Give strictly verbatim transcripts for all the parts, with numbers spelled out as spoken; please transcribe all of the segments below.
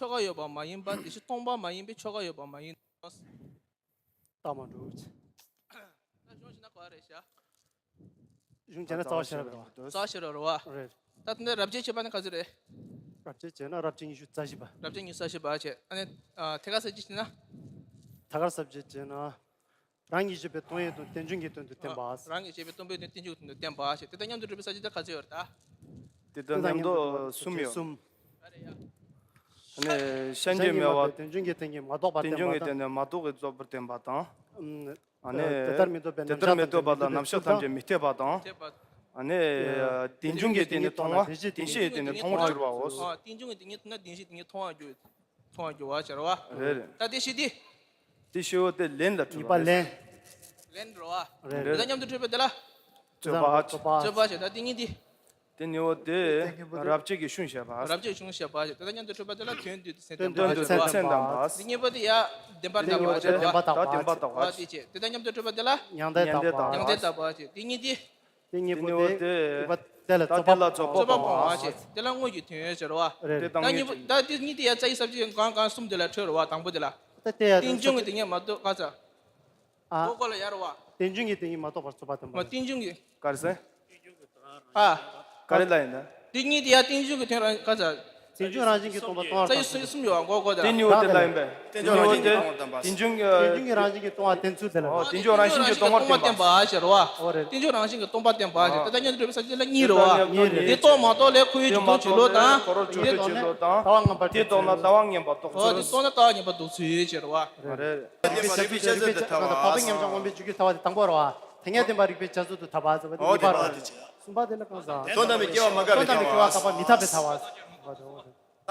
ཆོ་ག་ཡོད་པ་མ་ཡིན་པ་དེ་བཞིན་སྟོང་པ་མ་ཡིན་པའི་ཆོ་ག་ཡོད་པ་མ་ཡིན་ནོ། རྟགས་མ་གྲུབ། ད་གཞུང་ཞིག་ན་ག་རེད་ཤག་གཞུང་བྱས་ན་རྩ་བ་ཤེས་རབ་རེད་བ། རྩ་བ་ཤེས་རབ་རེད་བ། རེད། ད་དེ་འདྲ་རབ་བྱེད་བྱེད་པ་ནི་ག་ཚོད་རེད། རབ་བྱེད་བྱས་ན་རབ་བྱེད་ཉི་ཤུ་རྩ་བཞི་པ། རབ་བྱེད་ཉི་ཤུ་རྩ་བཞི་པ་བྱས། ཨ་ནི་ཨ་ཐད་ཀར་གསལ་བྱེད་བྱས་ན། ཐད་ཀར་གསལ་བྱེད་བྱས་ན། རང་གིས་བྱས་པའི་སྟོང་ཡོད་དོན་རྟེན་འབྱུང་གི་དོན་དུ་བསྟན་པ། རང་གིས་བྱས་པའི་སྟོང་པའི་དོན་རྟེན་འབྱུང་གི་དོན་དུ་བསྟན་པ་ཞེས། དེ་དང་མཉམ་དུ་གྲུབ་པའི་ས་བཅད་དེ་ག་ཚོད་ཡོད་རེད་ད། དེ་དང་མཉམ་དུ་གསུམ་ཡོད། གསུམ། ཨ་ནི་ཤན་འབྱེད་སྨྲས་པ། རྟེན་འབྱུང་གི་རྟེན་གྱི་མ་རྟོགས་པ་བསྟན་པ་དང་། རྟེན་འབྱུང་གི་རྟེན་ནི་མ་རྟོགས་ཀྱི་རྫོགས་པར་བསྟན་པ་དང་། ཨ་ནི་དེ་ལྟར་མི་རྟོགས་པའི་དེ་ལྟར་མི་རྟོགས་པ་ལ་རྣམ་གཞག་ཐམས་ཅད་མི་འཐད་པ་དང་། ཨ་ནི་རྟེན་འབྱུང་གི་རྟེན་ནི་མཐོང་བ། རྟེན་གཞིའི་རྟེན་ནི་མཐོང་བར་འགྱུར་བའོ། རྟེན་འབྱུང་གི་རྟེན་ཉིད་མཐོང་ན་རྟེན་གཞིའི་རྟེན་ཉིད་མཐོང་བར་འགྱུར། མཐོང་བར་འགྱུར་བ་ཟེར་བ། རེད་རེད། ད་དེ་བཞི་དེ། དེ་བཞི་བོ་དེ་ལན་ལ་གྲུབ་པ་ལན། ལན་རེད་བ། རེད། དེ་དང་མཉམ་དུ་གྲུབ་པ་དེ་ལ། རྩོད་པ། རྩོད་པ་བྱས། ད་དེ་གཉིས་དེ། དེ་ནི་འོ་དེ་རབ་བྱེད་ཀྱི་གཞུང་བཤད་པ། རབ་བྱེད་གཞུང་བཤད་པ་བྱས། དེ་དང་མཉམ་དུ་གྲུབ་པ་དེ་ལ་དོན་བསྡུས་ཏེ་མཚན་བསྟན་པ། དོན་བསྡུས་ཏེ་མཚན་བསྟན་པ། དེ་གཉིས་པོ་དེ་ཡང་བདེན་པར་གདམས་པ་བྱས། བདེན་པར་གདམས་པ། དེ་དང་མཉམ་དུ་གྲུབ་པ་དེ་ལ། མྱང་འདས་གདམས་པ། མྱང་འདས་གདམས་པ་བྱས། དེ་གཉིས་དེ། དེ་ནི་འོ་དེ་རིགས་པ་དེ་ལ་རྩོད་པ་སྤོང་བ་བྱས། དེ་ལ་དངོས་ཀྱི་དོན་ཡོད་ཟེར་བ། རེད། ད་གཉིས་པོ་ད་དེ་གཉིས་དེ་ཡང་རྩ་བའི་ས་བཅད་གང་གང་གསུམ་དེ་ལ་འཕྲོད་རེད་བ། དང་པོ་དེ་ལ། ད་དེ་ཡང་རྟེན་འབྱུང་གི་རྟེན་ཉིད་མ་རྟོགས་ག་ཚ། ཨ། གོ་གོ་ལ་ཡར་བ། རྟེན་འབྱུང་གི་རྟེན་ཉིད་མ་རྟོགས་པར་རྩོད་པ་བསྟན་པ། རྟེན་འབྱུང་གི། ག་རེ་ཟེར། ཨ། ག་རེ་ལ་ཡིན་ད། རྟེན་ཉིད་དེ་ཡང་རྟེན་འབྱུང་གི་དོན་རང་ག་ཚ། རྟེན་འབྱུང་རང་བཞིན་གྱིས་སྟོང་པ་སྟོང་བར། རྩ་བའི་སུ་གསུམ་ཡོད་བ། གོ་གོ་ད། དེ་ནི་འོ་དེ་ལ་ཡིན་པས། དེ་ནི་འོ་དེ། རྟེན་འབྱུང་གི་རང་བཞིན་གྱིས་སྟོང་བ་བསྟན་ཚུལ་དེ་ལ། ཨོ། རྟེན་འབྱུང་རང་བཞིན་གྱིས་སྟོང་པ་བསྟན་པ་ཟེར་བ། ཨོ་རེད། རྟེན་འབྱུང་རང་བཞིན་གྱིས་སྟོང་པ་བསྟན་པ་ཟེར། དེ་དང་མཉམ་དུ་གྲུབ་པའི་ས་བཅད་ལ་གཉིས་རེད་བ། གཉིས་རེད། དེ་རྟོགས་མ་རྟོགས་ལས་འཁོར་བའི་འཇིག་རྟེན་གྱི་ལུགས་དང་། འཁོར་བར་འཇིག་རྟེན་གྱི་ལུགས་དང་། ལྟ་བ་ངན་པ། དེ་རྟོགས་ན་ལྟ་བ་ངན་པ་རྟོགས་ཚུལ། ཨོ། དེ་རྟོགས་ན་ལྟ་བ་ངན་པ་རྟོགས་ཚུལ་ཟེར་བ། རེད། དེ་བྱས་པའི་དཔྱད་བཟོད་དེ་ཐལ་བ། འཕགས་པའི་མཉམ་གཞག་དབང་པོའི་འཇུག་ཡུལ་ཐལ་བ་དེ་དང་པོ་རེད་བ། དེ་ངེས་བསྟན་པ་རིགས་པའི་དཔྱད་བཟོད་དུ་ཐལ་བ་ཟེར་བ་དེ་གཉིས་པ་རེད། གསུམ་པ་དེ་ལ་གང་ཟག་དོན་དམ་པའི་སྐྱེ་བ་མ་འགགས་པའི་ཐལ་བ། དོན་དམ་པའི་སྐྱེ་བ་མ་འགགས་པའི་ཐལ་བ་ཟེར་བ་དེ། འོ་དེ།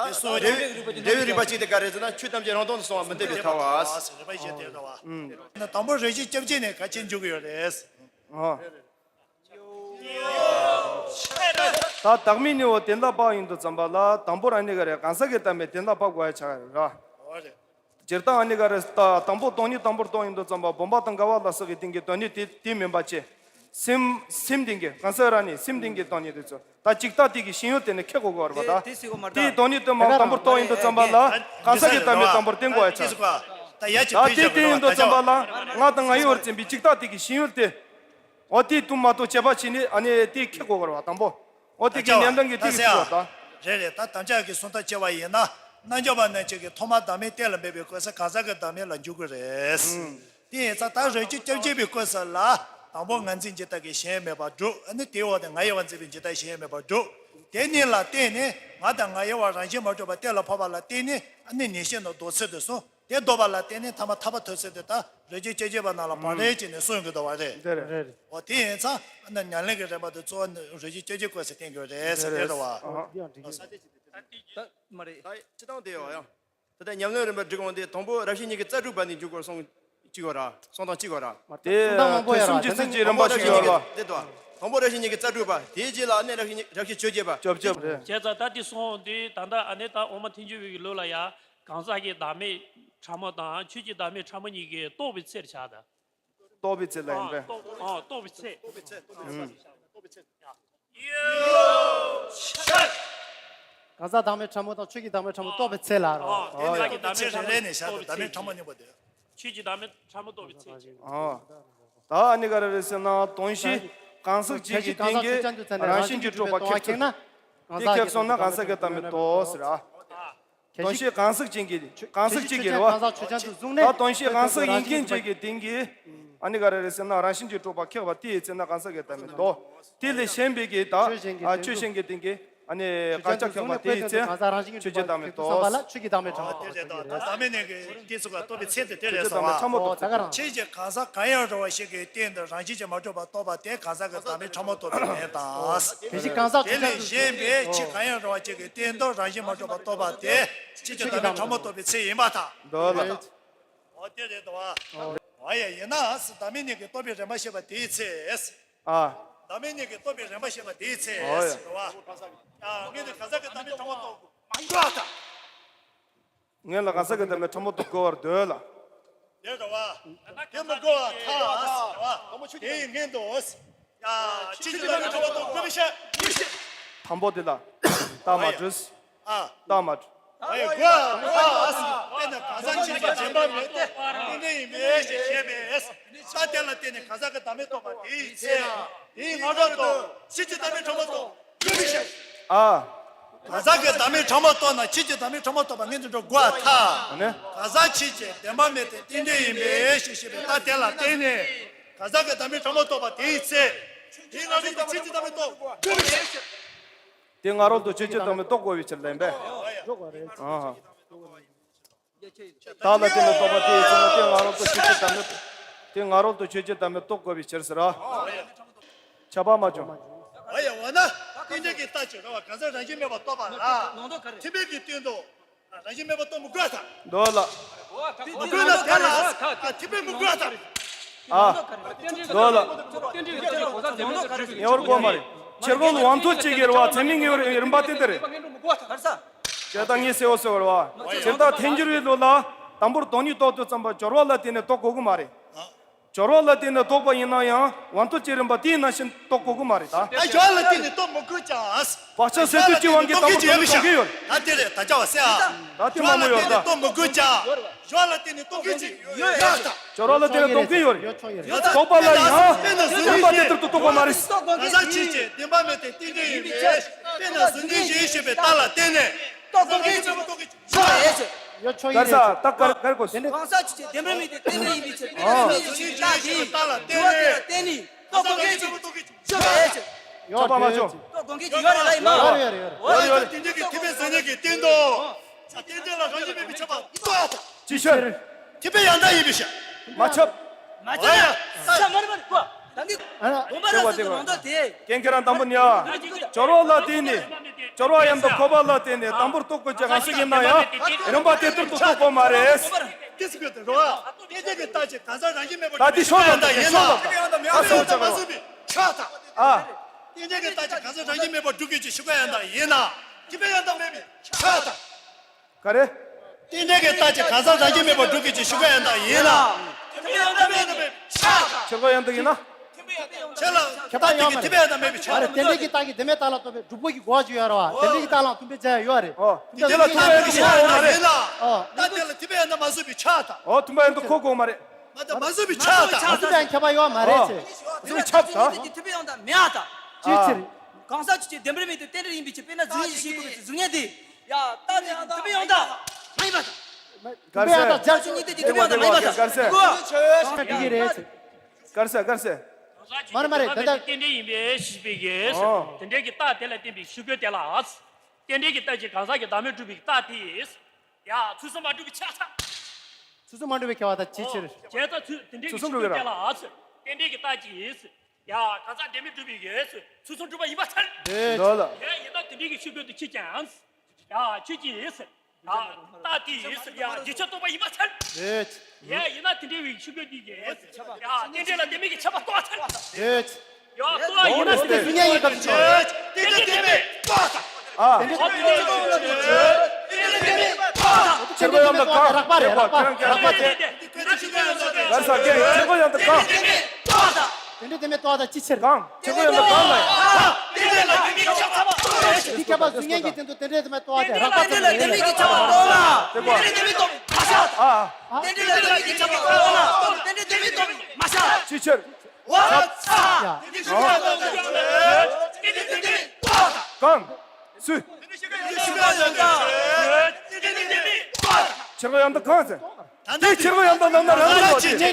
འབྲས་བུའི་རིགས་པ་གཅིག་དེ་ག་རེ་ཟེར་ན། ཆོས་ཐམས་ཅད་རང་སྟོང་དུ་སོང་བ་མི་འཐད་པའི་ཐལ་བ། རིགས་པ་བཞི་དེ་རེད་བ། དང་པོ་རེ་ཞིག་སྐྱབས་རྗེ་ནས་ག་ཅི་འཇུག་གི་ཡོད་རེད། ཨོ། ད་བདག་མེད་ནི་འོ་དེ་འདྲ་ཕབ་ཡིན་དུས་ཙམ་པ་ལ། དང་པོར་ཨ་ནི་ག་རེ་གང་ཟག་གི་བདག་མེད་དེ་འདྲ་ཕབ་དགོས་ཡ་ཆགས་ཡོད་ར། འོ་རེད། སྤྱིར་བཏང་ཨ་ནི་ག་རེ་ད་དང་པོ་སྟོང་ཉིད་དང་པོར་རྟོགས་ཡིན་དུས་ཙམ་པ། བུམ་པ་དང་འགལ་བ་ལ་སོགས་ཀྱི་སྟེང་གི་སྟོང་ཉིད་དེ་དེ་མིན་པ་བྱས། སེམས་སེམས་སྟེང་གི་གང་ཟག་རང་ནི་སེམས་སྟེང་གི་སྟོང་ཉིད་དེ་ཚོ། ད་གཅིག་རྟག་དེ་གི་ཞེན་ཡུལ་དེ་ནི་ཁེགས་དགོས་ཀྱི་ཡོད་རེད་པ། ད་དེ་སྟོང་ཉིད་དུ་མ་དང་པོར་རྟོགས་ཡིན་དུས་ཙམ་པ་ལ། གང་ཟག་གི་བདག་མེད་དང་པོར་བསྟན་དགོས་ཡ་ཆགས། ད་དེ་དེ་ཡིན་དུས་ཙམ་པ་ལ། ང་དང་ང་ཡི་བར་འཛིན་པའི་གཅིག་རྟག་དེ་གི་ཞེན་ཡུལ་དེ། འོ་དེ་དུ་མ་གཏོགས་བྱས་པ་ཕྱིན་ནས་ཨ་ནི་དེ་ཁེགས་དགོས་ཀྱི་རེད་པ། དང་པོ། འོ་དེ་གི་ཉམས་ལེན་གྱི་དེ་གི་ཆེ་བ་དང་། རེད་རེད། ད་དམ་བཅའ་གི་སུམ་རྟགས་བྱས་པ་ཡིན་ན། རྣལ་འབྱོར་པ་རྣམས་ཀྱིས་ཀྱི་ཐོག་མར་བདག་མེད་གཏན་ལ་འབེབས་པའི་སྐབས་སུ་གང་ཟག་གི་བདག་མེད་ལ་འཇུག་དགོས་རེད། དེ་ཡིན་ཙང་ད་རེ་ཞིག་སྐྱབས་རྗེ་པའི་སྐབས་སུ་ལ། དང་པོ་ངར་འཛིན་འཇིག་ལྟ་གི་ཞེན་མེད་པར་སྒྲུབ། ཨ་ནི་དེའི་འོག་ཏུ་ང་ཡི་བར་འཛིན་པའི་འཇིག་ལྟ་ཞེན་མེད་པར་སྒྲུབ། དེ་གཉིས་ལ་བརྟེན་ནས་ང་དང་ང་ཡི་བར་རང་བཞིན་མ་གྲུབ་པ་གཏན་ལ་ཕབ་པ་ལ་བརྟེན་ནས། ཨ་ནི་ངེས་ཤེས་ནི་ལྡོག་ཚུལ་དུ་གསུངས། དེ་ལྡོག་པ་ལ་བརྟེན་ནས་ཐ་མ་ཐར་པ་ཐོབ་ཚུལ་དེ་ད་རེ་ཞིག་སྐྱབས་རྗེ་པ་རྣམས་ལ་བག་ལེབ་བྱས་ནས་གསུང་གི་འདུག་པ་རེད། རེད་རེད། འོ་དེ་ཡིན་ཙང་ཨ་ནི་ཉམས་ལེན་གྱི་རིམ་པ་དེ་གཙོ་བོ་ནི་རེ་ཞིག་སྐྱབས་རྗེ་སྐབས་སུ་བསྟན་གྱི་ཡོད་རེད་ཟེར་དེ་རེད་བ། ད་མ་རེད། ད་སྤྱིར་བཏང་དེ་ཡོད་ཡང་། ད་ལྟ་ཉམས་ལེན་རིམ་པ་སྒྲིག་འོང་དེ་དང་པོ་རབ་བྱེད་ཉི་ཤུ་རྩ་དྲུག་པ་ནས་འཇུག་དགོས་གསུང་གཅིག་གོ་ར། གསུང་སྟངས་གཅིག་གོ་ར། དེ་དུས་གསུམ་གྱི་རིམ་པ་ཞིག་ཡོད་པ། དེ་དང་པོ་རབ་བྱེད་ཉི་ཤུ་རྩ་དྲུག་པ། དེའི་རྗེས་ལ་ཨ་ནི་རབ་བྱེད་ཉི་རབ་བྱེད་ཆོས་རྒྱལ་པ། ཆོས་རྒྱལ་པ་རེད། བྱས་ཙང་ད་དེ་སོང་དུས་ད་ལྟ་ཨ་ནི་ད་འོག་མ་ཐལ་འགྱུར་བའི་གི་ལུགས་ལ་ཡ། གང་ཟག་གི་བདག་མེད་ཕྲ་མོ་དང་ཆོས་ཀྱི་བདག་མེད་ཕྲ་མོ་གཉིས་ཀྱི་རྟོགས་པའི་ཚེ་རེད་ཆགས་ད། རྟོགས་པའི་ཚེ་ལ་ཡིན་པས། རྟོགས་པའི་ཚེ། རྟོགས་པའི་ཚེ། གང་ཟག་བདག་མེད་ཕྲ་མོ་དང་ཆོས་ཀྱི་བདག་མེད་ཕྲ་མོ་རྟོགས་པའི་ཚེ་ལ་རོ། ཨོ་ཡ། ཚེ་རེ་རེ་ནས་བཞག་སྟེ་བདག་མེད་ཕྲ་མོ་གཉིས་པོ་དེ། ཆོས་ཀྱི་བདག་མེད་ཕྲ་མོ་རྟོགས་པའི་ཚེ། ཨོ། ད་ཨ་ནི་ག་རེ་རེད་ཟེར་ན། དོན་བཞི་གང་ཟག་གཅིག་གི་སྟེང་གི་རང་བཞིན་གྱིས་གྲུབ་པ་ཁེགས་ཚུལ། དེ་ཁེགས་སོང་ན་གང་ཟག་གི་བདག་མེད་རྟོགས་ཟེར་ཨ། དོན་བཞི་གང་ཟག་ཅན་གྱི་གང་ཟག་གཅིག་གི་རེད་བ། ད་དོན་བཞི་གང་ཟག་ཡིན་མཁན་ཅིག་གི་སྟེང་གི་ཨ་ནི་ག་རེ་རེད་ཟེར་ན། རང་བཞིན་གྱིས་གྲུབ་པ་ཁེགས་པ་དེ་ཡི་ཚེ་ན་གང་ཟག་གི་བདག་མེད་རྟོགས། དེ་ལས་གཞན་པའི་གི་ད་ཆོས་གཞན་གྱི་སྟེང་གི་ཨ་ནི་དགག་བྱ་ཁེགས་པ་དེ་ཡི་ཚེ་ཆོས་ཅན་བདག་མེད་རྟོགས། ཆོས་ཀྱི་བདག་མེད་ཕྲ་མོ་རྟོགས་པའི་ཚེ། ཆོས་ཀྱི་བདག་མེད་ཕྲ་མོ་རྟོགས་པའི་ཚེ། ཁྱེད་ཀྱིས་གང་ཟག་གང་ཡང་རུང་བ་ཞིག་གི་སྟེང་དུ་རང་བཞིན་གྱིས་མ་གྲུབ་པ་རྟོགས་པ་དེ་གང་ཟག་གི་བདག་མེད་ཕྲ་མོ་རྟོགས་པའི་ལན་དང་། དེ་བཞིན་གང་ཟག་དེ་ལས་གཞན་པའི་ཕྱིར་གང་ཡང་རུང་བ་ཅིག་གི་སྟེང་དུ་རང་བཞིན་མ་གྲུབ་པ་རྟོགས་པ་དེ་ཆོས་ཀྱི་བདག་མེད་ཕྲ་མོ་རྟོགས་པའི་ཚེ་ཡིན་པར་ཐལ། འོ་དེ་རེད་དོ། འོ་ཡ། ཡིན་ན་བདག་མེད་གཉིས་ཀྱི་རྟོགས་པའི་རིམ་པ་བཤད་པ་དེའི་ཚེ། ཨ། བདག་མེད་གཉིས་ཀྱི་རྟོགས་པའི་རིམ་པ་བཤད་པ་དེའི་ཚེ། འོ་ཡ། ཟེར་བ། ཡ། ངས་ནི་གང་ཟག་གི་བདག་མེད་ཕྲ་མོ་རྟོགས་དགོས་མ་འགྲོ་བ་དང་། ངས་ལ་གང་ཟག་གི་བདག་མེད་ཕྲ་མོ་རྟོགས་དགོས་པར་འདོད་ལ། དེ་རེད་བ། དེ་མི་དགོས་པར་ཐལ་ཟེར་བ། དེ་ཡི་སྔོན་དུ། ཡ། ཆོས་ཀྱི་བདག་མེད་ཕྲ་མོ་རྟོགས་དགོས་པའི་ཕྱིར། དང་པོ་དེ་ལ། རྟགས་མ་གྲུབ། ཨ། རྟགས་མ་གྲུབ། ཨའི་གོ་ཨ་ཨ་སི་དཔེར་ན་གང་ཟག་ཕྱིན་ཅི་བདེན་པ་མེད་དེ་རྟེན་འབྲེལ་ཡིན་པས་ཞེས་བཤད་པས། ད་དེ་ལ་བརྟེན་ནས་གང་ཟག་གི་བདག་མེད་རྟོགས་པ་དེའི་ཚེ། དེའི་སྔ་རོལ་དུ་ཕྱིན་ཅི་བདག་མེད་ཕྲ་མོ་རྟོགས་ཡོད་མི་ཤེས། ཨ། གང་ཟག་གི་བདག་མེད་ཕྲ་མོ་རྟོགས་ན་ཕྱིན་ཅི་བདག་མེད་ཕྲ་མོ་རྟོགས་པ་ངེས་འཛིན་འགྲོ་དགོས་ཨ་ཐ། ཨ་ནི། གང་ཟག་ཕྱིན་ཅི་བདེན་པ་མེད་དེ་རྟེན་འབྲེལ་ཡིན་པས་ཞེས་བཤད་པས་ད་དེ་ལ་བརྟེན་ནས་གང་ཟག་གི་བདག་མེད་ཕྲ་མོ་རྟོགས་པ་དེའི་ཚེ། དེའི་སྔ་རོལ་དུ་ཕྱིན་ཅི་བདག་མེད་རྟོགས་དགོས་མི་ཤེས། དེ་སྔ་རོལ་དུ་ཕྱིན་ཅི་བདག་མེད་རྟོགས་དགོས་པའི་ཕྱིར་ལན་པས། ཨ། བདག་ལ་བརྟེན་ནས་རྟོགས་པ་དེ་ཡི་ཚེ་ན་དེ་སྔ་རོལ་དུ་ཕྱིན་ཅི་བདག་མེད། དེ་སྔ་རོལ་དུ་ཕྱིན་ཅི་བདག་མེད་རྟོགས་དགོས་པའི་ཕྱིར་ཟེར་ར། ཁྱབ་པ་མ་བྱུང་། ཨ་ཡ་འོ་ན། རྟེན་འབྲེལ་གྱི་རྟགས་ཀྱིས་ར་བ་གང་ཟག་རང་བཞིན་མེད་པར་རྟོགས་པ་ལ། ཐིམ་པའི་གི་སྟེང་དུ། རང་བཞིན་མེད་པར་རྟོགས་མི་དགོས་ད། མདོ་ལ། མི་དགོས་ན་དེ་ལ། ཐིམ་པའི་མི་དགོས་ད། ཨ། མདོ་ལ། ངེས་པར་དགོས་མ་རེད། ཕྱིར་རྒོལ་དབང་དུ་བྱེད་ཀྱི་རེད་བ་ཚད་མའི་ངེས་པར་རིམ་པ་དེ་འདི་རེད། བྱས་ཙང་ངས་གསལ་བོ་གསལ་བོར་བ། བྱས་ཙང་ཐལ་འགྱུར་བའི་ལུགས་ལ་དང་པོར་སྟོང་ཉིད་རྟོགས་དུས་ཙམ་པ་སྦྱོར་བ་ལ་བརྟེན་ནས་རྟོགས་དགོས་ཀྱི་མ་རེད། སྦྱོར་བ་ལ་བརྟེན་ནས་རྟོགས་པ་ཡིན་ན་ཡང་དབང་དུ་བྱེད་རིམ་པ་དེ་ནང་བཞིན་རྟོགས་དགོས་ཀྱི་མ་རེད་ད། ཨ་སྦྱོར་བ་ལ་བརྟེན་ནས་རྟོགས་མི་དགོས་ཀྱང་། བག་ཆགས་ཟད་དུས་ཀྱི་དབང་གིས་དང་པོ་དོན་རྟོགས་ཀྱི་ཡོད་རེད། ད་དེ་རེད་ད་ཅག་བ་སེ་ཨ། ད་དེ་མང་པོ་ཡོད་ད། སྦྱོར་བ་ལ་བརྟེན་ནས་རྟོགས་མི་དགོས་ཀྱང་། སྦྱོར་བ་ལ་བརྟེན་ནས་རྟོགས་མི་དགོས་ཀྱང་ཡོད་ད། སྦྱོར་བ་ལ་བརྟེན་ནས་རྟོགས་ཀྱི་ཡོད་རེད། རྟོགས་པ་ལ་ཡང་རྟེན་འབྲེལ་དེ་ལྟར་དུ་རྟོགས་པ་མ་རེད། གང་ཟག་ཕྱིན་ཅི་བདེན་པ་མེད་དེ་རྟེན་འབྲེལ་ཡིན་པས་དཔེར་ན་གཟུགས་བརྙན་གཞན་ཞེས་པའི་རྟགས་ལ་བརྟེན་ནས་རྟོགས་མི་དགོས་ཀྱང་། ཡོད་ཆོག་ཡིན། གར་ས་ད་གར་གར་དགོས། གང་ཟག་ཆོས་ཅན། བདེན་པར་མེད་དེ་རྟེན་འབྲེལ་ཡིན་པའི་ཕྱིར། ཨ། རྟགས་དེ་ཡིན། རྟགས་དེ་ལ་བརྟེན་ནས་རྟོགས་པ་མེད་ཅིང་ཆོག་ཡོད་ཅིང་། ཡོད་པ་མ་བྱུང་། རྟོགས་དགོས་ཀྱི་ཡོད་རེད་ལ་ཡིན་ན། ཡོད་རེད་ཡོད་རེད་ཡོད་རེད། ཡོད་རེད། དེ་འདྲ་གི་ཐེག་པའི་ཟེར་ནས་ཀྱི་སྟེང་དུ། རྟེན་འབྲེལ་ལ་རང་བཞིན་མེད་པའི་ཁྱབ་པ་རྟོགས་ཡ་ད། ཅི་ཕྱིར། ཐེག་པའི་ཡང་དག་ཡིན་པའི་ཕྱིར། མ་ཁྱབ། མ་ཁྱབ་ཡ། ས་མ་རེད་མ་རེད་གོ། ད་འདི་ཨ། སྡོམ་པ་ར་ཟེར་གྱི་ནང་དོན་དེ། རྐྱེན་ཁྱེད་རང་དང་པོ་ནི་ཨ། སྦྱོར་བ་ལ་བརྟེན་ནས། སྦྱོར་བ་ཡང་དག་ཁོ་པ་ལ་བརྟེན་ནས་དང་པོར་རྟོགས་དགོས་ཀྱི་གང་ཟག་ཡིན་ན་ཡང་རིམ་པ་དེ་ལྟར་དུ་རྟོགས་དགོས་མ་རེད། ཏིས་གི་དེ་རོ། རྟེན་འབྲེལ་གྱི་རྟགས་ཀྱིས་གང་ཟག་རང་བཞིན་མེད་པར་ད་འདི་ཤོག་ལ་ཡང་དག་ཡིན་ན། ཤོག་ལ་ད་ཤོག་ལ་ད་མ་བཟོད་པའི་ཆགས་དང་། ཨ། རྟེན་འབྲེལ་གྱི་རྟགས་ཀྱིས་གང་ཟག་རང་བཞིན་མེད་པར་སྒྲུབ་དགོས་ཀྱི་ཤུགས་ཀྱིས་ཡང་དག་ཡིན་ན། ཐེག་པའི་ཡང་དག་མེད་པའི་ཆགས་དང་། ག་རེ། རྟེན་འབྲེལ་གྱི་རྟགས་ཀྱིས་གང་ཟག་རང་བཞིན་མེད་པར་སྒྲུབ་དགོས་ཀྱི་ཤུགས་ཀྱིས་ཡང་དག་ཡིན་ན། ཐེག་པའི་ཡང་དག་མེད་པའི་ཆགས་དང་། ཕྱིར་རྒོལ་ཡང་དག་ཡིན་ན། ཁྱེད་ལ་ཁྱད་པར་ཡོད་མ་རེད། ཐེག་པའི་ཡང་དག་མེད་པའི་ཆགས་དང་། རྟེན་འབྲེལ་གྱི་རྟགས་ཀྱིས་བདེན་པའི་རྟགས་ལ་ལྟོས་པའི་སྒྲུབ་པོ་གི་གོ་བ་ཅིག་ཡོད་རེད་བ། རྟེན་འབྲེལ་གྱི་རྟགས་ལའང་མཐུན་དཔེ་བྱ་ཡ་ཡོད་རེད། ཨོ། དེ་ལ་མཐུན་དཔེ་ཡང་དག་ཡིན་ན། ཨོ། ད་དེ་ལ་ཐེག་པའི་ཡང་དག་མ་བཟོད་པའི་ཆགས་དང་། ཨོ་མཐུན་དཔེ་ཡང་དག་ཁོ་དགོས་མ་རེད། མ་དག་མ་བཟོད་པའི་ཆགས་དང་། མ་བཟོད་པའི་ཁྱད་པར་ཡོད་མ་རེད་ཅེས། ཨོ། བཟོད་པའི་ཆགས་དང་། ཐེག་པའི་ཡང་དག་མེད་ཨ་དང་། ཅིའི་ཕྱིར། གང་ཟག་ཆོས་ཅན། བདེན་པར་མེད་དེ་རྟེན་འབྲེལ་ཡིན་པའི་ཕྱིར། དཔེར་ན་གཟུགས་བརྙན་ཞིག་བཞག་དགོས་པའི་ཕྱིར། གཟུགས་བརྙན་དེ། ཡ། རྟགས་དེ་ཐེག་པའི་ཡང་དག་མ་ཡིན་པ་དང་། ཐེག་པའི་ཡང་དག་སྦྱར་བྱེད་ཉིད་དེ་ཐེག་པའི་ཡང་དག་མ་ཡིན་པ་དང་། ག་རེ་ཟེར། ག་རེ་ཟེར། ག་རེ་ཟེར། མ་རེད་མ་རེད། ད་ལྟ་རྟེན་འབྲེལ་ཡིན་པའི་ཕྱིར་པའི་གེ། ཨོ། དེ་འདྲའི་གི་རྟགས་དེ་ལ་བརྟེན་པའི་ཤུགས་རྒྱུ་དེ་ལ། རྟེན་འབྲེལ་གྱི་རྟགས་ཀྱིས་གང་ཟག་གི་བདག་མེད་སྒྲུབ་པའི་རྟགས་དེས། ཡ། ཚུལ་གསུམ་མ་གྲུབ་པའི་ཆགས་དང་། ཚུལ་གསུམ་མ་གྲུབ་པའི་ཁྱད་པར་དང་ཅིའི་ཕྱིར། བྱས་ཙང་ཚུལ་དེ་འདྲའི་གི་ཚུལ་གསུམ་ཤུགས་རྒྱུ་གྲུབ་པའི་དེ་ལ། རྟེན་འབྲེལ་གྱི་རྟགས་ཀྱིས། ཡ། གང་ཟག་བདེན་མེད་སྒྲུབ་པའི་གེ། ཚུལ་གསུམ་གྲུབ་པ་ཡིན་པར་ཐལ། འདོད། ཡ། ཡིན་ན་དེ་འདྲའི་གི་ཤུགས་རྒྱུ་དེ་ཁྱེད་ཀྱང་། ཡ། ཁྱོད་ཀྱིས། ཡ། རྟགས་དེས། ཡ། རྗེས་ཁྱབ་རྟོགས་པ་ཡིན་པར་ཐལ། འདོད། ཡ། ཡིན་ན་དེ་འདྲའི་བའི་ཤུགས་རྒྱུ་དེ་གིས། ཡ། རྟེན་འབྲེལ་ལ་བདེན་མེད་ཀྱི་ཁྱབ་པ་རྟོགས་ཐལ། འདོད། ཡ། རྟོགས་ཡིན་ན་དེ་འདྲའི་གཟུགས་བརྙན་ཡིན་པར་ཐལ། རྟེན་འབྲེལ་བདེན་མེད་རྟོགས་ཐལ། ཨ། རྟེན་འབྲེལ་བདེན་མེད་རྟོགས་ཐལ། རྟེན་འབྲེལ་བདེན་མེད་རྟོགས་ཐལ། ཕྱིར་རྒོལ་ཡང་དག་གང་། རགས་པ་རེད། རགས་པ་རེད། རགས་པ་དེ། ག་རེ་ཟེར། ཕྱིར་རྒོལ་ཡང་དག་གང་། རྟེན་འབྲེལ་བདེན་མེད་རྟོགས་ཐལ། ཅིའི་ཕྱིར། གང་། ཕྱིར་རྒོལ་ཡང་དག་གང་ལ། འདི་ཁྱད་པར་གཟུགས་བརྙན་གྱི་སྟེང་དུ་རྟེན་འབྲེལ་བདེན་མེད་རྟོགས་པ་དེ་རགས་པ་ཙམ་ལས་ཡིན་ལ། རྟེན་འབྲེལ་བདེན་མེད་རྟོགས་པ་མ་ཤར། ཨ། རྟེན་འབྲེལ་བདེན་མེད་རྟོགས་པ་མ་ཤར། ཅིའི་ཕྱིར། འོ་ཚ། ཡ། རྟེན་འབྲེལ་བདེན་མེད་རྟོགས་པ། གང་། སུ། ཕྱིར་རྒོལ་ཡང་དག་གང་ཟེར། དེ་ཕྱིར་རྒོལ་ཡང་དག་ནང་ན་རང་སྡུག་རེད་བ་དེ།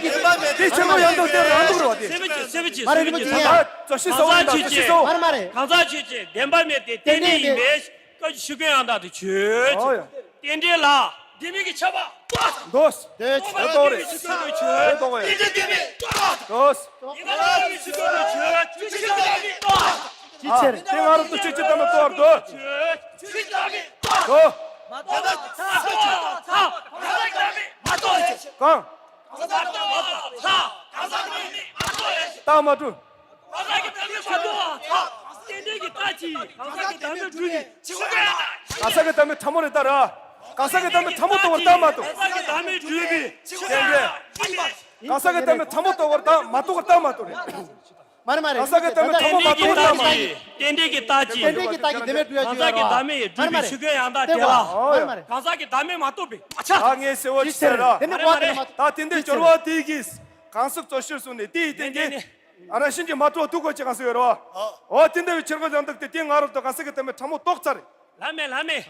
དེ་ཕྱིར་རྒོལ་ཡང་དག་དེ་རང་སྡུག་རེད་བ་དེ། སེམས་ཀྱི་སེམས་ཀྱི་མ་རེད་མོ་དེ་ཡ། ད་བརྗོད་གཞི་གསལ་བོ་ཡིན་ད་བརྗོད་གཞི་གསལ་བོ། མ་རེད་མ་རེད། གང་ཟག་ཆོས་ཅན། བདེན་པ་མེད་དེ་རྟེན་འབྲེལ་ཡིན་པས་སྐབས་ཀྱི་ཤུགས་རྐྱེན་ཡང་དག་ཏུ་ཆོད། ཨོ་ཡ། རྟེན་འབྲེལ་ལ། བདེན་མེད་ཀྱི་ཁྱབ་པ་རྟོགས། འདོད། རྟོགས་པ་རྟེན་འབྲེལ་གྱི་ཤུགས་རྐྱེན་ཆོད། རྟོགས། རྟེན་འབྲེལ་བདེན་མེད་རྟོགས། འདོད། ཡིན་ན་རང་གི་ཤུགས་རྐྱེན་ཆོད། ཆོས་ཅན་བདག་མེད་རྟོགས། ཅིའི་ཕྱིར། དེ་སྔ་རོལ་དུ་ཆོས་ཅན་བདག་མེད་རྟོགས་པར་འདོད། ཆོས་ཅན་བདག་མེད་རྟོགས། འདོད། མ་རྟོགས་ཚ། ཚ། གང་ཟག་གི་བདག་མེད་མ་རྟོགས་ཡོད་ཅེས། གང་། གང་ཟག་གི་བདག་མེད་མ་རྟོགས་ཡོད་ཅེས། རྟགས་མ་གྲུབ། གང་ཟག་གི་བདག་མེད་མ་རྟོགས་པར་ཐལ། རྟེན་འབྲེལ་གྱི་རྟགས་ཀྱིས་གང་ཟག་གི་བདག་མེད་སྒྲུབ་པའི་ཕྱིར་རོ། གང་ཟག་གི་བདག་མེད་ཕྲ་མོ་རེད་ད་ར། གང་ཟག་གི་བདག་མེད་ཕྲ་མོ་རྟོགས་པར་རྟགས་མ་གྲུབ། གང་ཟག་གི་བདག་མེད་སྒྲུབ་པའི་ཕྱིར་རོ། རྟེན་འབྲེལ། ཡིན་པ། གང་ཟག་གི་བདག་མེད་ཕྲ་མོ་རྟོགས་པར་རྟགས་མ་རྟོགས་པར་རྟགས་མ་གྲུབ་རེད། མ་རེད་མ་རེད། གང་ཟག་གི་བདག་མེད་ཕྲ་མོ་མ་གཏོགས་ཡོད་མ་རེད། རྟེན་འབྲེལ་གྱི་རྟགས་ཀྱིས། རྟེན་འབྲེལ་གྱི་རྟགས་ཀྱིས་བདེན་མེད་སྒྲུབ་ཡ་ཅིག་ཡོད་རེད་བ། གང་ཟག་གི་བདག་མེད་ཡིས་སྒྲུབ་པའི་ཤུགས་རྐྱེན་ཡང་དག་དེ་ལ། མ་རེད་མ་རེད། གང་ཟག་གི་བདག་མེད་མ་གཏོགས་པའི་མ་ཁྱབ། ད་ངས་གསལ་བོ་ཅིག་ཟེར་ར། མ་རེད་མ་རེད། ད་དེ་འདྲའི་སྦྱོར་བ་དེ་གིས་གང་ཟག་གཙོ་ཆེར་བཟུང་ནས་དེ་ཡི་སྟེང་གི་རང་བཞིན་གྱིས་མ་གྲུབ་པ་འདུག་དགོས་ཅེས་གང་ཟག་ཡོད་རེད་བ། འོ་དེ་འདྲ་བའི་ཕྱིར་གོ་ཡང་དག་དེ་དེའི་ང་རོ་དང་གང་ཟག་གི་བདག་མེད་ཕྲ་མོ་རྟོགས་ཚར་རེད། ལྷ་མེད་ལྷ་མེད།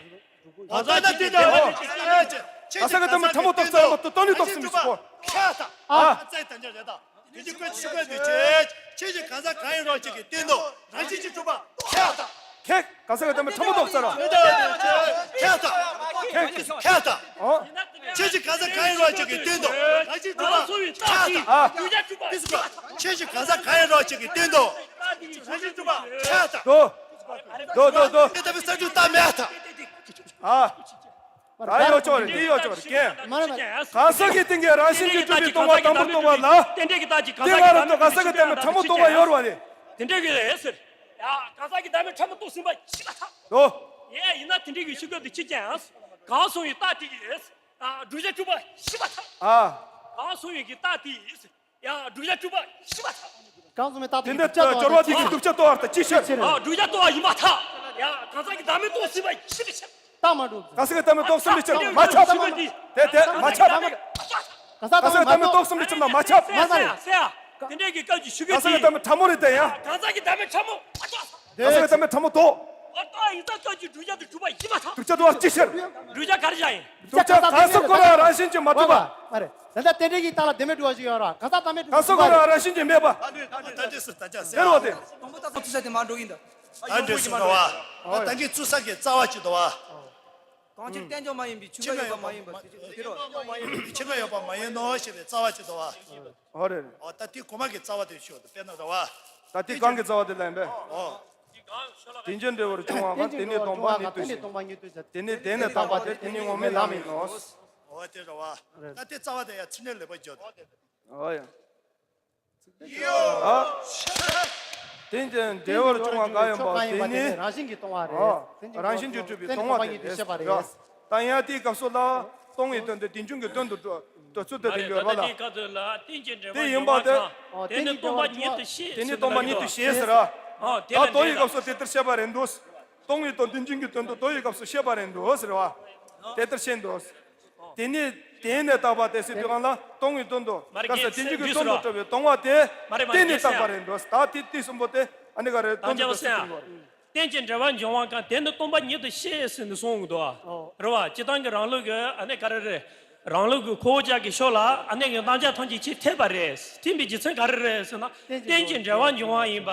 གང་ཟག་གི་བདག་མེད་ཕྲ་མོ་རྟོགས་ཚར་མ་གཏོགས་སྟོང་ཉིད་རྟོགས་ཟིན་མི་ཞིག་གོ། ཁྱད་དང་། ཨ། ཨ་ཙེ་དང་འཇོག་རེད་ད། དེ་ཅི་ཀོ་ཅི་ཀོ་དེ་ཅེ། ཁྱེད་ཀྱི་གང་ཟག་གང་ཡིན་རོགས་ཅིག་གི་སྟེང་དུ་རང་བཞིན་གྱིས་གྲུབ་པ་ཁྱད་དང་། ཁྱེད་གང་ཟག་གི་བདག་མེད་ཕྲ་མོ་རྟོགས་ཚར་རོ། ཁྱད་དང་། ཁྱེད་ཁྱད་དང་། ཨོ། ཁྱེད་ཀྱི་གང་ཟག་གང་ཡིན་རོགས་ཅིག་གི་སྟེང་དུ་རང་བཞིན་གྲུབ་པ་ཁྱད་དང་། ཨ། དེ་ཟེར་གོ། ཁྱེད་ཀྱི་གང་ཟག་གང་ཡིན་རོགས་ཅིག་གི་སྟེང་དུ་རང་བཞིན་གྲུབ་པ་ཁྱད་དང་། དོ། དོ་དོ་དོ། དེ་ལྟ་བུའི་ས་བཅུ་རྟགས་མེད་དང་། ཨ། ད་ཡོད་ཆོག་རེད། འདི་ཡོད་ཆོག་རེད། རྐྱེན། མ་རེད་མ་རེད། གང་ཟག་གི་སྟེང་གི་རང་བཞིན་གྱིས་གྲུབ་པའི་སྟོང་པ་དང་པོར་རྟོགས་པ་ལ། རྟེན་འབྲེལ་གྱི་རྟགས་ཀྱིས་གང་ཟག་གི་བདག་མེད་ཕྲ་མོ་རྟོགས་པ་ཡོད་རེད་བ་རེད། དེ་འདྲ་གི་རེད་ཟེར། ཡ། གང་ཟག་གི་བདག་མེད་ཕྲ་མོ་རྟོགས་ཟིན་པ་ཤེས་པ་ཐལ། དོ། ཡ། ཡིན་ན་དེ་འདྲ་གི་ཤེས་རྒྱུ་དེ་ཅི་ཀྱང་། གང་གསུངས་པའི་རྟགས་དེ་གིས། ཨ། བསྒྲུབ་བྱ་གྲུབ་པ་ཤེས་པ་ཐལ། ཨ། གང་གསུངས་པའི་གི་རྟགས་དེ་གིས། ཡ། བསྒྲུབ་བྱ་གྲུབ་པ་ཤེས་པ་ཐལ། གང་གསུངས་པའི་རྟགས་དེ་དེ་འདྲ་སྦྱོར་བ་དེ་གིས་བསྒྲུབ་བྱ་རྟོགས་པར་ཐལ། ཅི་ཕྱིར། ཨ། བསྒྲུབ་བྱ་རྟོགས་པ་ཡིན་པ་ཐལ། ཡ། གང་ཟག་གི་བདག་མེད་རྟོགས་ཟིན་པ་ཤེས་པའི་ཕྱིར། རྟགས་མ་གྲུབ། གང་ཟག་གི་བདག་མེད་རྟོགས་ཟིན་པའི་ཕྱིར་མ་ཁྱབ། དེ་དེ་མ་ཁྱབ། གང་ཟག་གི་བདག་མེད་རྟོགས་ཟིན་པའི་ཕྱིར་ན་མ་ཁྱབ། མ་མ་རེད། སེ་ཡ། དེ་འདྲའི་གི་སྐབས་ཀྱི་ཤུགས་གང་ཟག་གི་རྟགས་མེད་ཕྲ་མོ་རེད་དེ་ཡང་། གང་ཟག་གི་བདག་མེད་ཕྲ་མོ་མ་རྟོགས། གང་ཟག་གི་བདག་མེད་ཕྲ་མོ་རྟོགས། མ་རྟོགས་ཡིན་ཙང་སྐབས་ཀྱི་བསྒྲུབ་བྱ་དེ་གྲུབ་པ་ཡིན་མ་ཐག། བསྒྲུབ་བྱ་རྟོགས་པ་ཅི་ཕྱིར། བསྒྲུབ་བྱ་ག་རེ་བྱ་ཡིན། བསྒྲུབ་བྱ་གང་ཟག་ཁོ་རང་རང་བཞིན་གྱིས་མ་གྲུབ་པ། མ་རེད། ད་ལྟ་རྟེན་འབྲེལ་གྱི་རྟགས་ལ་བདེན་མེད་འགྲོ་བ་ཞིག་ཡོད་ར། གང་ཟག་བདག་མེད་གང་ཟག་ཁོ་རང་རང་བཞིན་གྱིས་མེད་པ། ད་འདྲ་ཟེར་ད་ཅག་ཟེར་བ་དེ། དང་པོ་ད་ཚུགས་ས་དེ་མ་འགྲོ་གིན་ད། ད་འདྲ་ཟེར་ད་བ། ད་ད་གིན་ཚུགས་ས་གི་རྩ་བ་ཅིག་ད་བ། གང་ཕྱིར་རྟེན་འབྱུང་མ་ཡིན་པའི་ཕྱི་མ་ཡོད་པ་མ་ཡིན་པ་དེ་རོ། ཕྱི་མ་ཡོད་པ་མ་ཡིན་ནོ་ཞེས་པའི་རྩ་བ་ཅིག་ད་བ། ཨོ་རེད། ཨོ་ད་དེ་གོ་མ་གི་རྩ་བ་དེ་ཤོད་དུ་དཔེར་ན་ར་བ། ད་དེ་གང་གི་རྩ་བ་དེ་ལ་ཡིན་པས། ཨོ། དེ་ཅི་འབྲས་བུར་བྱུང་བ་གང་། དེ་ནི་སྟོང་པ་ཉིད་དུ་ཤེས། དེ་ནི་སྟོང་པ་ཉིད་དུ་ཤེས། དེ་ནི་དེ་ནི་རྟག་པ་སྟེ། དེ་ནི་དངོས་མེད་ལམ་ཡིན་ནོ། ཨོ་དེ་ར་བ། རེད། ད་དེ་རྩ་བ་དེ་ཡ་ཚིག་ནས་ལེགས་པ་བརྗོད་དོ། ཨོ་ཡ། ཨ། དེ་ཅི་འབྲས་བུར་བྱུང་བ་གང་ཡིན་པ་དེ་ནི། རང་བཞིན་གྱིས་སྟོང་བ་རེད། ཨོ། རང་བཞིན་གྱིས་གྲུབ་པའི་སྟོང་པ་དེ་རེད། ད་ཡང་དེའི་སྐབས་སུ་ལ་སྟོང་ཡི་དོན་དེ་རྟེན་འབྱུང་གི་དོན་དུ་འགྲོ། དོན་ཚུལ་དེ་མ་རེད། ཡོད་པ་ད་ལ། དེའི་སྐབས་སུ་ལ་རྟེན་ཅིང་འབྲེལ་བར་འགྱུར་བ་དང་། དེ་ཡིན་པ་དེ། དེ་ནི་སྟོང་པ་ཉིད་དུ་ཤེས། དེ་ནི་སྟོང་པ་ཉིད་དུ་ཤེས་ཟེར་ར། ཨོ་དེ་ལ་ད་དོ་ཡི་འགྲེལ་སྐབས་སུ་དེ་ལྟར་བཤད་པ་རེད་འདུག། སྟོང་ཡི་དོན་རྟེན་འབྱུང་གི་དོན་དུ་དོ་ཡི་སྐབས་སུ་བཤད་པ་རེད་འདུག་ཟེར་བ། དེ་ལྟར་བཤད་འདུག། དེ་ནི་དེ་ནི་རྟག་པ་སྟེ་ཟེར་དུས་གང་ལ་སྟོང་ཡི་དོན་དུ། མ་རེད། ག་ས་རྟེན་འབྱུང་གི་དོན་དུ་གྲུབ་པའི་སྟོང་པ་དེ། མ་རེད་མ་རེད། དེ་ནི་རྟག་པ་རེད་འདུག། ད་དེ་དེ་གསུམ་པོ་དེ་ཨ་ནི་ག་རེ་དོན་དུ་གྲུབ་ཟེར་དུས་ག་རེད། རྟེན་ཅིང་འབྲེལ་བར་འབྱུང་བ་གང་། དེ་ནི་སྟོང་པ་ཉིད་དུ་ཤེས་ཟེར་ནས་གསུངས་འདུག། ཨོ། རེད་བ། སྤྱིར་བཏང་གི་རང་ལུགས་ཀྱི་ཨ་ནི་ག་རེ་རེད། རང་ལུགས་ཀྱི་ཁོ་བོ་ཅག་གི་ཕྱོགས་ལ་ཨ་ནི་གི་རྣམ་གཞག་ཐམས་ཅད་ཅིག་འཐད་པ་རེད། འཐད་པའི་རྒྱུ་མཚན་ག་རེ་རེད་ཟེར་ན། རྟེན་ཅིང་འབྲེལ་བར་འབྱུང་བ་ཡིན་པ།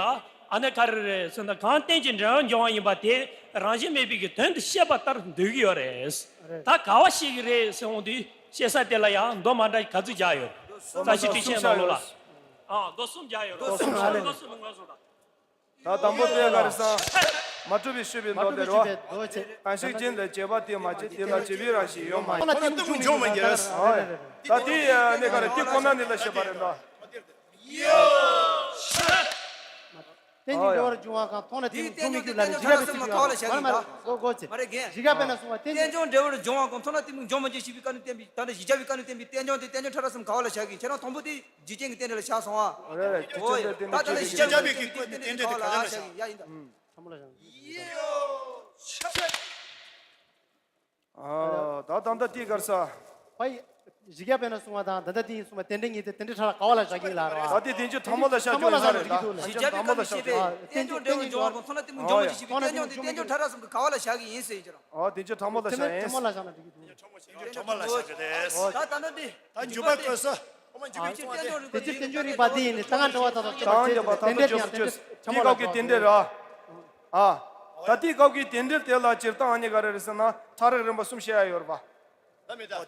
ཨ་ནི་ག་རེ་རེད་ཟེར་ན། གང་རྟེན་ཅིང་འབྲེལ་བར་འབྱུང་བ་ཡིན་པ་དེ་རང་བཞིན་མེད་པའི་གི་དོན་དུ་བཤད་པ་ལྟར་འདོད་ཀྱི་ཡོད་རེད། རེད། ད་ག་བ་བཤད་ཀྱི་རེད་ཟེར་འོང་དུས་བཤད་ས་དེ་ལ་ཡང་མདོ་མ་འདྲ་ག་ཚོད་རྒྱག་ཡོད། རྩ་ཤེ་སྤྲོས་བཤད་ནང་ལོགས་ལ། ཨ། མདོ་གསུམ་རྒྱག་ཡོད་རེད། མདོ་གསུམ་རེད། མདོ་གསུམ་ལ་ངོས་བཟུང་དང་། ད་དང་པོ་དེ་ག་རེ་ཟེར་ན། མ་གྲུབ་པའི་ཤེས་པའི་མདོ་དེ་རེད་བ། གང་ཞིག་རྐྱེན་ལས་སྐྱེས་པ་དེ་མ་སྐྱེས། དེ་ལ་སྐྱེས་པའི་རང་བཞིན་ཡོད་མ་ཡིན། ཁོ་ན་གཏི་མུག་འབྱུང་མི་འགྱུར། ཨོ་ཡ། ད་དེ་ནི་ག་རེ། དེ་ཁོ་ན་ནི་ལ་བཤད་པ་རེད་འདུག། རྟེན་ཅིང་འབྲེལ་བར་འབྱུང་བ་གང་། མཐོང་ན་གཏི་མུག་འབྱུང་མི་འགྱུར་ལ་ནི། བཞི་ཀ་པའི་ཚིག་ལ། མ་རེད་མ་རེད། གོ་གོ་ཅེ། མ་རེད་རྒན། བཞི་ཀ་པའི་ནང་གསུངས་པ་རྟེན་ཅིང་། རྟེན་ཅིང་འབྲེལ་བར་འབྱུང་བ་གང་། མཐོང་ན་གཏི་མུག་འབྱུང་མི་འགྱུར་ཞེས་པའི་བཀའ་ནི་བསྟན་པའི། ད་ནི་བཞི་ཀ་པའི་བཀའ་ནི་བསྟན་པའི། རྟེན་ཅིང་དེ་རྟེན་ཅིང་ཕྲ་རགས་གསུམ་ག་བ་ལ་བཞག་གི་ཡིན། ཁྱེད་རང་དང་པོ་དེ་རྒྱུ་རྐྱེན་གྱི་རྟེན་འབྲེལ་ལ་བཞག་སོང་ཨ། རེད་རེད། ཨོ་ཡ། ད་ད་ནི་བཞི་ཀ་པའི་བཀའ་ནི་བསྟན་པའི་རྟེན་འབྲེལ་ག་བ་ལ་བཞག་གི་ཡིན། ཡ་ཡིན་ད། ཕྲ་མོ་ལ་བཞག་གི། ཨ། ད་ད་ལྟ་དེ་ག་རེ་ཟེར། ཕ་ཡི། བཞི་ཀ་པའི་ནང་གསུངས་པ་དང་ད་ལྟ་དེ་ཡིན་གསུངས་པ་རྟེན་འབྲེལ་གཉིས་དེ་རྟེན་འབྲེལ་ཕྲ་རགས་ག་བ་ལ་བཞག་གི་ཡིན་ལ་རེད་བ། ད་དེ་རྟེན་འབྲེལ་ཕྲ་མོ་ལ་བཞག་རྒྱུ་ཡིན་ས་རེད་ད། བཞི་ཀ་པའི་བཀའ་ནི་བཤད་པའི་རྟེན་ཅིང་འབྲེལ་བར་འབྱུང་བ་གང་། མཐོང་ན་གཏི་མུག་འབྱུང་མི་འགྱུར་ཞེས་པའི། རྟེན་ཅིང་དེ་རྟེན་ཅིང་ཕྲ་རགས་གསུམ་གྱི་ག་བ་ལ་བཞག་གི་ཡིན་ཟེར་གྱི་རེད། ཨོ་དེ་ཚོ་ཕྲ་མོ་ལ་བཞག་ཡིན། ཕྲ་མོ་ལ་བཞག་ན་འགྲིག་གི་འདུག། ཕྲ་མོ་ལ་བཞག་གི་རེད། ད་ད་ནི་འདི། ད་འཇུག་པ་བཀོད་ས། དེ་ཕྱིར་རྟེན་འབྱུང་རིག་པ་འདི་ཡིས་ནི། རྟགས་ངན་འགྲོ་བ་ཐ་དད་སྤྱོད་པ་ཅི། རྟེན་འབྲེལ་དེ་ཡང་རྟེན་འབྲེལ་ཕྲ་མོ་ལ། དེའི་སྐབས་ཀྱི་རྟེན་འབྲེལ་ར། ཨ། ད་དེའི་སྐབས་ཀྱི་རྟེན་འབྲེལ་དེ་ལ་སྤྱིར་བཏང་ཨ་ནི་ག་རེ་རེད་ཟེར་ན་ཕྲ་རགས་རིམ་པ་གསུམ་བཤད་ཡ་ཡོད་རེད་པ།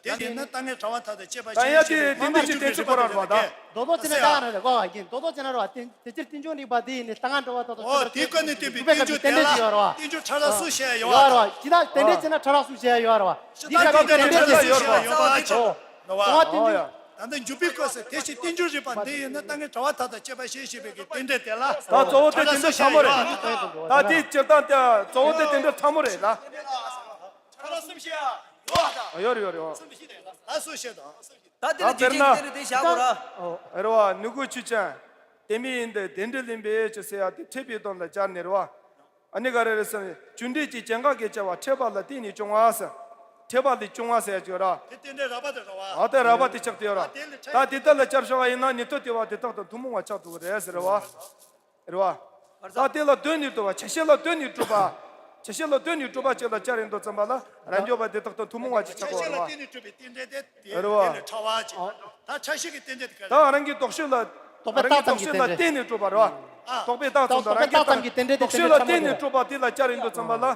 དེ་ཡིན་ན་རྟགས་ངན་གྲགས་པ་ཐ་དད་དཔྱད་པ་ད་ཡང་དེ་རྟེན་འབྲེལ་གྱི་གཏན་ཚིགས་ཁོ་རང་རེད་པ་ད། རྡོག་རྡོག་ཅན་ན་རྟགས་ངན་རེད་གོ་བ་ཡིན། རྡོག་རྡོག་ཅན་ན་རེད་པ། དེ་དེ་ཕྱིར་རྟེན་འབྱུང་རིག་པ་འདི་ཡིས་ནི་རྟགས་ངན་འགྲོ་བ་ཐ་དད་སྤྱོད་པ་ཅི། འཇུག་པའི་སྐབས་ཀྱི་རྟེན་འབྲེལ་ཅིག་ཡོད་རེད་པ། རྟེན་འབྱུང་ཕྲ་རགས་གསུམ་བཤད་ཡ་ཡོད་རེད་པ། ཡོད་རེད་པ། ཇི་ལྟར་རྟེན་འབྲེལ་ཅན་ན་ཕྲ་རགས་གསུམ་བཤད་ཡ་ཡོད་རེད་པ། ཇི་ལྟར་རྟེན་འབྲེལ་ཅན་ན་ཕྲ་རགས་གསུམ་བཤད་ཡ་ཡོད་རེད་པ། ཨོ་ཡ། ད་ལྟ་འཇུག་པའི་སྐབས་སུ་དེ་ཕྱིར་རྟེན་འབྱུང་རིག་པ་འདི་ཡིས་ནི་རྟགས་ངན་གྲགས་པ་ཐ་དད་སྤྱོད་པ་ཞེས་བཤད་པའི་གི་རྟེན་འབྲེལ་དེ་ལ། ད་གཙོ་བོ་དེ་རྟེན་འབྲེལ་ཕྲ་མོ་རེད། ད་དེའི་སྤྱིར་བཏང་དེ་གཙོ་བོ་དེ་རྟེན་འབྲེལ་ཕྲ་མོ་རེད་ལ། ཡོད་རེད་ཡོད་རེད། ད་དེ་ལ་ད་དཔེར་ན། རྗེས་ཀྱི་རྟེན་འབྲེལ་དེ་བཞག་དགོས་ར། ཨོ། རེད་པ། ནུས་ཁུངས་ཆོས་ཅན། དེ་མིན་ཡིན་ཏེ་དེ་འདྲ་ལེན་པའི་ཆུ་ཟེར་ཡ་དེ་འཕྲད་པའི་དོན་ལ་སྦྱར་ནས་རེད་བ། ཨ་ནི་ག་རེ་རེད་ཟེར་ན་རྒྱུ་འབྲས་ཀྱི་སྐྱེ་འགག་གི་སྐྱེ་བ་འཕྲད་པ་ལ་བརྟེན་ནས་བྱུང་བ་ཟེར། འཕྲད་པ་ལས་བྱུང་བ་ཟེར་ཡ་ཅིག་ར། དེ་རྟེན་འབྲེལ་རགས་པ་དེ་རེད་བ། ཨ་དེ་རགས་པ་དེ་ཆགས་དེ་ཡོད་ར། ད་དེ་ལ་ད་དེ་དག་ལ་བསྐྱར་བྱ་བ་ཡིན་ན་ཉན་ཐོས་དེ་བ་དེ་དག་དང་ཐུན་མོང་བ་ཆགས་ཐུབ་ཀྱི་རེད་ཟེར་རེད་བ། རེད་བ། ད་དེ་ལ་ལྟོས་ནས་གྲུབ་པ་ཆ་ཤས་ལ་ལྟོས་ནས་གྲུབ་པ། ཆ་ཤས་ལ་ལྟོས་ནས་གྲུབ་པ་ཅིག་ལ་བསྐྱར་ཡིན་དུས་ཙམ་པ་ལ་རང་རྒྱུད་པ་དེ་དག་དང་ཐུན་མོང་བ་ཅིག་ཆགས་ཀྱི་ཡོད་རེད་བ། ཆ་ཤས་ལ་ལྟོས་ནས་གྲུབ་པའི་རྟེན་འབྲེལ་དེ་དེ་རེད་བ། དེ་ལས་ཕྲ་བ་ཅིག་ད་ཆ་ཤས་ཀྱི་རྟེན་འབྲེལ་དེ་ག་རེད། ད་རང་གི་ལྡོག་ཕྱོགས་ལ། རྟོག་པས་རྟགས་ཙམ་གྱི་རྟེན་འབྲེལ། ལྡོག་ཕྱོགས་ལ་བརྟེན་ནས་གྲུབ་པ་རེད་བ། རྟོག་པས་རྟགས་ཙམ་དང་རང་གི་རྟོག་པས་རྟགས་ཙམ་གྱི་རྟེན་འབྲེལ་དེ་ལྡོག་ཕྱོགས་ལ་བརྟེན་ནས་གྲུབ་པ་དེ་ལ་བསྐྱར་ཡིན་དུས་ཙམ་པ་ལ་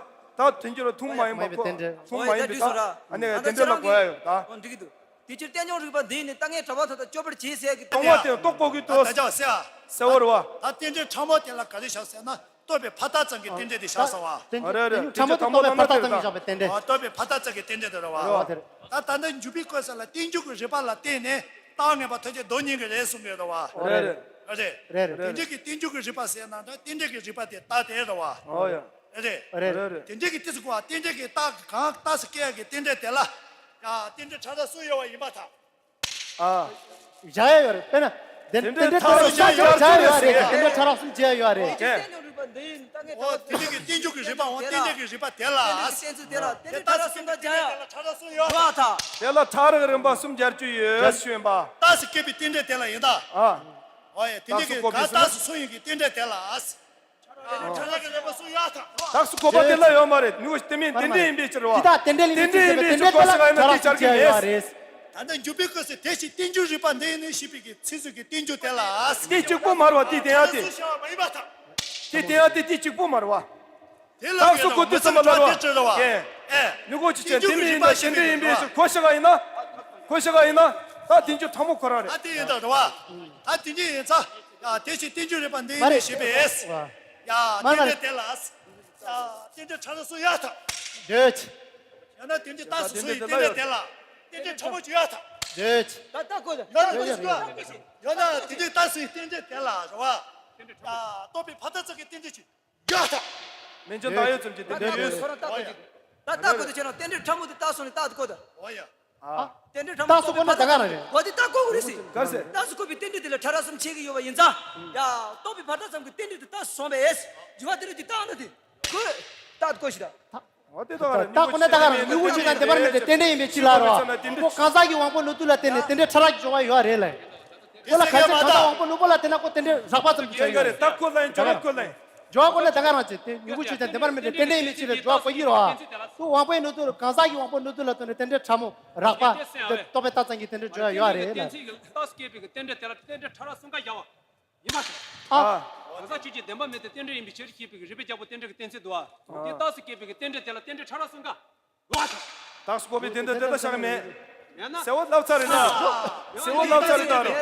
ད་དོན་གྱུར་ཐུན་མོང་མ་ཡིན་པ་ཁོ། ཐུན་མོང་མ་ཡིན་པའི་ད་ཨ་ནི་རྟེན་འབྲེལ་ལ་གོ་ཡ་ཡོད་ད། འགྲིག་གི་འདུག་དེ་ཕྱིར་རྟེན་འབྱུང་རིགས་པ་འདི་ནི་ལྟ་ངན་གྲུབ་པ་ཐ་དད་གཅོད་པར་བྱེད་ཟེར་གྱི་སྟོང་པ་དེ་རྟོགས་དགོས་ཀྱི་འདུག་ད་ལྟ་ཅག་ཟེར་ཨ། ཟེར་བ་རེད་བ། ད་རྟེན་འབྲེལ་ཕྲ་མོ་དེ་ལ་ག་རེ་བཞག་ཟེར་ན་རྟོག་པས་ཕར་རྟགས་ཙམ་གྱི་རྟེན་འབྲེལ་དེ་བཞག་ཟེར་བ། རེད་རེད། རྟེན་འབྲེལ་ཕྲ་མོ་དེ་རྟོག་པས་ཕར་རྟགས་ཙམ་གྱི་བཞག་པའི་རྟེན་འབྲེལ། རྟོག་པས་ཕར་རྟགས་ཙམ་གྱི་རྟེན་འབྲེལ་དེ་རེད་བ། རེད་བ། ད་ད་ལྟ་འཇུག་པའི་སྐབས་སུ་ལ་རྟེན་འབྱུང་གི་རིགས་པ་ལ་བརྟེན་ནས་རྟགས་ངན་པ་ཐམས་ཅད་ལྡོག་ཉན་གྱི་རེད་གསུང་གི་རེད་བ། རེད་རེད། རེད་རེད། རེད་རེད། རྟེན་འབྲེལ་གྱི་རྟེན་འབྱུང་གི་རིགས་པ་ཟེར་ན་ད་རྟེན་འབྲེལ་གྱི་རིགས་པ་དེ་རྟགས་དེ་རེད་བ། ཨོ་ཡ། རེད། རེད་རེད། རེད་རེད། དེ་འདྲའི་གི་དུས་སུ་གོ་བ་རྟེན་འབྲེལ་གྱི་རྟགས་ཀྱི་གང་རྟགས་སུ་སྐྱེ་ཡ་གི་རྟེན་འབྲེལ་དེ་ལ། ཡ་རྟེན་འབྲེལ་ཕྲ་རགས་གསུམ་ཡོད་པ་ཡིན་པ་དང་། ཨ། བཞག་ཡ་ཡོད་རེད། དཔེར་ན། རྟེན་རྟེན་འབྲེལ་ཕྲ་རགས་གསུམ་བཞག་ཡ་ཡོད་རེད། རྟེན་འབྲེལ་ཕྲ་རགས་གསུམ་བྱས་ཡ་ཡོད་རེད། རྟེན་འབྲེལ་ཕྲ་རགས་གསུམ་བྱས་ཡ་ཡོད་རེད། ཨོ་དེ་འདྲའི་གི་རྟེན་འབྱུང་གི་རིགས་པའམ་རྟེན་འབྲེལ་གྱི་རིགས་པ་དེ་ལ། རྟེན་འབྲེལ་གྱི་རྟེན་ཚུལ་དེ་ལ་རྟེན་འབྲེལ་ཕྲ་རགས་གསུམ་ཀ་བྱས་ཡ། ཕྲ་རགས་གསུམ་ཡོད། ཡོད་པ་དང་། དེ་ལ་ཕྲ་རགས་རིམ་པ་གསུམ་སྦྱར་རྒྱུ་ཡོད་ཞུས་པ། རྟགས་སུ་སྐྱེས་པའི་རྟེན་འབྲེལ་དེ་ལ་ཡིན་ད། ཨ། ཨོ་ཡ་དེ་འདྲའི་གི་གང་རྟགས་སུ་སོང་ཡོད་ཀྱི་རྟེན་འབྲེལ་དེ་ལ། རྟགས་སུ་གོ་བ་དེ་ལ་ཡོད་མ་རེད། ནུ་དེ་མིན་རྟེན་འབྲེལ་ཡིན་པའི་ཕྱིར་བ། དེ་དག་རྟེན་འབྲེལ་ཡིན་པའི་ཕྱིར་རྟེན་འབྲེལ་ལ་ཕྲ་རགས་གསུམ་བྱས་ཡོད་པ་རེད། ད་ལྟ་འཇུག་པའི་སྐབས་སུ་དེ་བཞིན་རྟེན་འབྱུང་རིགས་པ་འདི་ནི་ཞེས་པའི་གི་ཚིག་ཟུར་གྱི་རྟེན་འབྱུང་དེ་ལ། དེ་གཅིག་པུ་མ་རེད་བ་དེ་དེ་ཡང་དེ། ཕྲ་རགས་གསུམ་བྱས་པ་མ་ཡིན་པ་དང་། དེ་དེ་ཡང་དེ་དེ་གཅིག་པུ་མ་རེད་བ། དེ་ལ་རྟགས་སུ་གོ་དུས་ཙམ་པ་ལ་རོ། ཨེ། ནུ་གོ་ཅི་བྱས་དེ་མིན་ཡིན་ན་རྟེན་འབྲེལ་ཡིན་པའི་ཕྱིར་གོ་ཤ་ག་ཡིན་ན། གོ་ཤ་ག་ཡིན་ན། ད་རྟེན་འབྱུང་ཕྲ་མོ་ཁོ་རང་རེད། ད་དེ་ཡིན་ད་རེད་བ། ད་དེ་འདྲ་ཡིན་ཙང་། ཡ་དེ་བཞིན་རྟེན་འབྱུང་རིགས་པ་འདི་ནི་ཞེས་པས། ཡ་རྟེན་འབྲེལ་དེ་ལ། ཡ་རྟེན་འབྲེལ་ཕྲ་རགས་གསུམ་ཡོད་ད། ཡོད། ཡང་ན་དེ་འདྲའི་རྟགས་སུ་སོང་ཡི་རྟེན་འབྲེལ་དེ་ལ་རྟེན་འབྲེལ་ཕྲ་མོ་ཅིག་ཡོད་ད། ཡོད། ད་ལྟ་གོ་ད། ཡང་ན་དེ་འདྲའི་རྟགས་སུ་ཡི་རྟེན་འབྲེལ་དེ་ལ་རེད་བ། རྟོག་པས་ཕར་རྟགས་ཙམ་གྱི་རྟེན་འབྲེལ་ཅིག་ཡོད་ད། མན་ཆད་བཏགས་ཡོད་ཙམ་གྱི་རྟེན་འབྲེལ་ཡོད། ད་ལྟ་གོ་ད་ཁྱེད་རང་རྟེན་འབྲེལ་ཕྲ་མོ་དེ་རྟགས་སུ་ནི་རྟགས་དེ་གོ་ད། འོ་ཡ། རྟེན་འབྲེལ་ཕྲ་མོ་རྟགས་སུ་གོ་ན་ད་ག་རང་རེད། འོ་དེ་རྟགས་གོ་གི་རེད་ཟེར། ག་རེ་ཟེར། རྟགས་སུ་གོ་བའི་རྟེན་འབྲེལ་དེ་ལ་ཕྲ་རགས་གསུམ་ཕྱེ་གི་ཡོད་པ་ཡིན་ཙང་། ཡ་རྟོག་པས་ཕར་རྟགས་ཙམ་གྱི་རྟེན་འབྲེལ་དེ་རྟགས་སུ་སོང་བས། འགྱུར་བ་དེ་རིགས་དེ་རྟགས་ན་དེ། གོ། རྟགས་དེ་གོ་ཞིག་ད། འོ་དེ་ད་ག་རེད། ད་ཁོ་ན་ད་ག་རང་མྱུ་གུ་ཆོས་ཅན་བདེན་པར་མེད་དེ་རྟེན་འབྲེལ་ཡིན་པའི་ཕྱིར་ལ་རོ། ཁོ་གང་ཟག་གི་དབང་པོ་ནུ་དུ་ལ་བརྟེན་ནས་རྟེན་འབྲེལ་ཕྲ་རགས་ཀྱི་སྦྱོར་བ་ཡོད་རེད་ལ། ཁོ་ལ་གང་ཟག་གང་ཟག་དབང་པོ་ནུ་པོ་ལ་བརྟེན་ན་ཁོ་རྟེན་འབྲེལ་རགས་པ་ཙམ་གྱི་ཆ་ཡོད་རེད། ད་ཁོ་ལ་ཡིན་སྦྱོར་བ་ཁོ་ལ་ཡིན། སྦྱོར་བ་ཁོ་ན་ད་ག་རང་བྱེད་དེ་མྱུ་གུ་ཆོས་ཅན་བདེན་པར་མེད་དེ་རྟེན་འབྲེལ་ཡིན་པའི་ཕྱིར་ལ་སྦྱོར་བ་གོ་གི་རོ། ཁོ་དབང་པོའི་ནུ་དུ་གང་ཟག་གི་དབང་པོ་ནུ་དུ་ལ་བརྟེན་ནས་རྟེན་འབྲེལ་ཕྲ་མོ་རགས་པ་དེ་རྟོག་པས་རྟགས་ཙམ་གྱི་རྟེན་འབྲེལ་སྦྱོར་བ་ཡོད་རེད་ལ། རྟེན་འབྲེལ་རྟགས་སུ་སྐྱེས་པའི་རྟེན་འབྲེལ་དེ་ལ་རྟེན་འབྲེལ་ཕྲ་རགས་གསུམ་ཀ་སྦྱར་བ། ཡིན་པ་དང་། ཨ། གང་ཟག་ཆོས་ཅན་བདེན་པ་མེད་དེ་རྟེན་འབྲེལ་ཡིན་པའི་ཕྱིར་ཞེས་པའི་རིགས་པས་ཁྱབ་པའི་རྟེན་འབྲེལ་གྱི་གཏན་ཚིགས་འདུག་ཨ། དེ་རྟགས་སུ་སྐྱེས་པའི་རྟེན་འབྲེལ་དེ་ལ་རྟེན་འབྲེལ་ཕྲ་རགས་གསུམ་ཀ་ལོག་ཨ། རྟགས་སུ་གོ་བའི་རྟེན་འབྲེལ་དེ་ལ་བཞག་མེད། མེད་ན། གསལ་བོ་ལབ་ཚར་རེད་ད། གསལ་བོ་ལབ་ཚར་རེད་ད་རོ།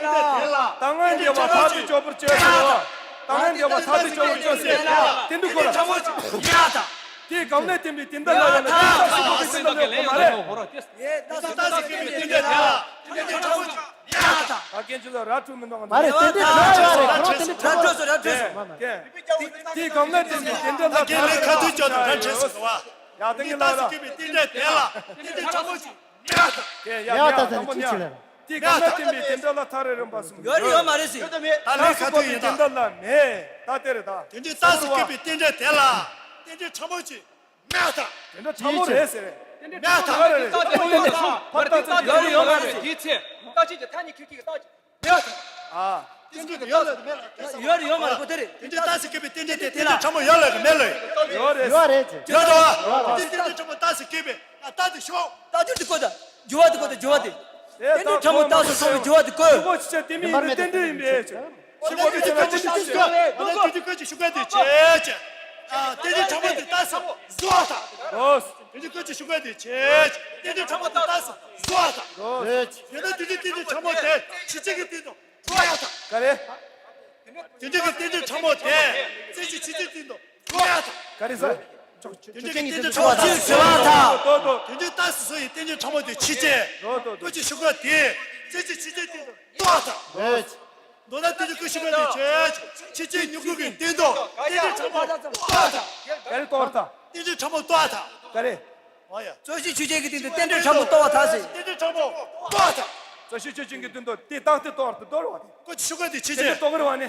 ད་སྔོན་འདས་པ་ཐ་དད་གཅོད་པར་བྱེད་ཟེར་བ། ད་སྔོན་འདས་པ་ཐ་དད་གཅོད་པར་བྱེད་ཟེར། རྟེན་འབྲེལ་གོ་ལ། དེའི་སྒང་ལས་བསྟན་པའི་རྟེན་འབྲེལ་ལ་ཡོད་ན་རྟེན་འབྲེལ་རྟགས་སུ་གོ་བའི་རྟེན་འབྲེལ་ལ་ཡོད་པ་མ་རེད། རྟགས་སུ་གོ་བའི་རྟེན་འབྲེལ་དེ་ལ་རྟེན་འབྲེལ་ཕྲ་མོ་ཅིག་ད་རྒན་ཁྱོད་ཚོ་ར་འཕྲོད་མི་འདུག་ག་མ་རེད། རྟེན་འབྲེལ་ཕྲ་མོ་ཅིག་ཡོད་ད། ར་འཕྲོད་སོང་། ར་འཕྲོད་སོང་། དེའི་སྒང་ལས་བསྟན་པའི་རྟེན་འབྲེལ་ལ་རྒན་ལས་ཁ་ཐུག་ཅོག་ཏུ་ར་འཕྲོད་སོང་གི་བ། ཡ་ད་གིན་ལ་ར། རྟགས་སུ་སྐྱེས་པའི་རྟེན་འབྲེལ་དེ་ལ་རྟེན་འབྲེལ་ཕྲ་མོ་ཅིག་ཡོད་ད། ཡ་ཡ་ཡ་ད་ད་ནི་ཅི་ཅི་ལ། དེའི་སྒང་ལས་བསྟན་པའི་རྟེན་འབྲེལ་ལ་ཐ་རེ་རིམ་པ་གསུམ་ཡོད་རེད་ཡོད་མ་རེད་ཟེར། ད་ལས་ཁ་ཐུག་ཡིན་ད། རྟེན་འབྲེལ་ལ་མེད་ད་དེ་རེད་ད། དེ་འདྲའི་རྟགས་སུ་སྐྱེས་པའི་རྟེན་འབྲེལ་དེ་ལ་རྟེན་འབྲེལ་ཕྲ་མོ་ཅིག་མེད་ད། དེ་འདྲ་ཕྲ་མོ་རེད་ཟེར། དེ་འདྲ་མེད་ད། ཕྲ་མོ་རེད། ཕར་ལྟ་ཚུལ་ཡོད་རེད་ཡོད་མ་རེད། དེའི་ཚེ་རྟགས་ཆོས་ཀྱི་ཐ་སྙད་ཁྱོད་ཀྱིས་རྟགས་ཀྱི་མེད་ད། ཨ། དེ་འདྲ་ཡོད་ལ་མེད་ལ། ཡོད་རེད་ཡོད་མ་རེད་གོ་དེ་རེད། དེ་འདྲ་རྟགས་སུ་སྐྱེས་པའི་རྟེན་འབྲེལ་དེ་དེ་ལ་ཕྲ་མོ་ཡོད་ལ་གི་མེད་ལ། ཡོད་རེད། ཡོད་རེད། ཡོད་རེད་བ། དེ་རྟེན་འབྲེལ་ཕྲ་མོ་རྟགས་སུ་སྐྱེས་པའི་རྟགས་དེ་ཤོག་རྟགས་ཆོས་དེ་གོ་ད། འགྱུར་བ་དེ་གོ་ད་འགྱུར་བ་དེ། རྟེན་འབྲེལ་ཕྲ་མོ་རྟགས་སུ་སོང་བའི་འགྱུར་བ་དེ་གོ། ནུ་གོ་ཅི་བྱས་དེ་མིན་ཡིན་ན་རྟེན་འབྲེལ་ཡིན་པས། ཤི་བ་གི་ཆ་ལ་ཅི་ཞིག་ཤི་བ་ད་ནི་དུས་ཀྱི་སྐད་ཅིག་ཤུགས་ཀ་དེ་བྱེད་ཅེས། ཨ་དེ་ནི་ཕྲ་མོ་དེ་རྟགས་སུ་བཟོ་བ་དང་། ཨོ། དེ་ནི་སྐད་ཅིག་ཤུགས་ཀ་དེ་བྱེད་ཅེས། དེ་ནི་ཕྲ་མོ་དེ་རྟགས་སུ་བཟོ་བ་དང་། ཨོ། ཡོད་ན་དེ་ནི་དེ་ནི་ཕྲ་མོ་དེ་ཕྱི་ཚིག་གི་སྟེང་དུ་བཟོ་བ་དང་། ག་རེ། དེ་ནི་གི་དེ་ནི་ཕྲ་མོ་དེ་རྩེ་གཅིག་ཕྱི་ཚིག་སྟེང་དུ་བཟོ་བ་དང་། ག་རེ་ཟེར། དེ་འདྲའི་རྟེན་འབྲེལ་ཕྲ་མོ་ཅིག་ཟེར་བ་དང་། དོ་དོ། དེ་འདྲའི་རྟགས་སུ་སོང་བའི་རྟེན་འབྲེལ་ཕྲ་མོ་དེ་ཕྱི་ཚེ། དོ་དོ། ཀོ་ཅི་ཤུ་ག་དེ་རྩེ་གཅིག་ཕྱི་ཚེ་སྟེང་དུ་རྟོགས་དང་། མདོར་ན་དེ་འདྲའི་ཀོ་ཤུ་ག་དེ་ཆོས་ཕྱི་ཚེ་མྱུ་གུ་གི་སྟེང་དུ་རྟེན་འབྲེལ་ཕྲ་མོ་རྟོགས་དང་། ག་རེ་རྟོགས་དང་། རྟེན་འབྲེལ་ཕྲ་མོ་རྟོགས་དང་། ག་རེ། འོ་ཡ། རྩོད་གཞི་ཆོས་ཅན་གྱི་སྟེང་དུ་རྟེན་འབྲེལ་ཕྲ་མོ་རྟོགས་པ་དང་ཟེར། རྟེན་འབྲེལ་ཕྲ་མོ་རྟོགས་དང་། རྩོད་གཞི་ཆོས་ཅན་གྱི་སྟེང་དུ་དེ་རྟགས་དེ་རྟོགས་དང་རྟོགས་རེད་བ་དེ། ཀོ་ཅི་ཤུ་ག་དེ་ཕྱི་ཚེ་རྟོགས་རེད་བ་ནི།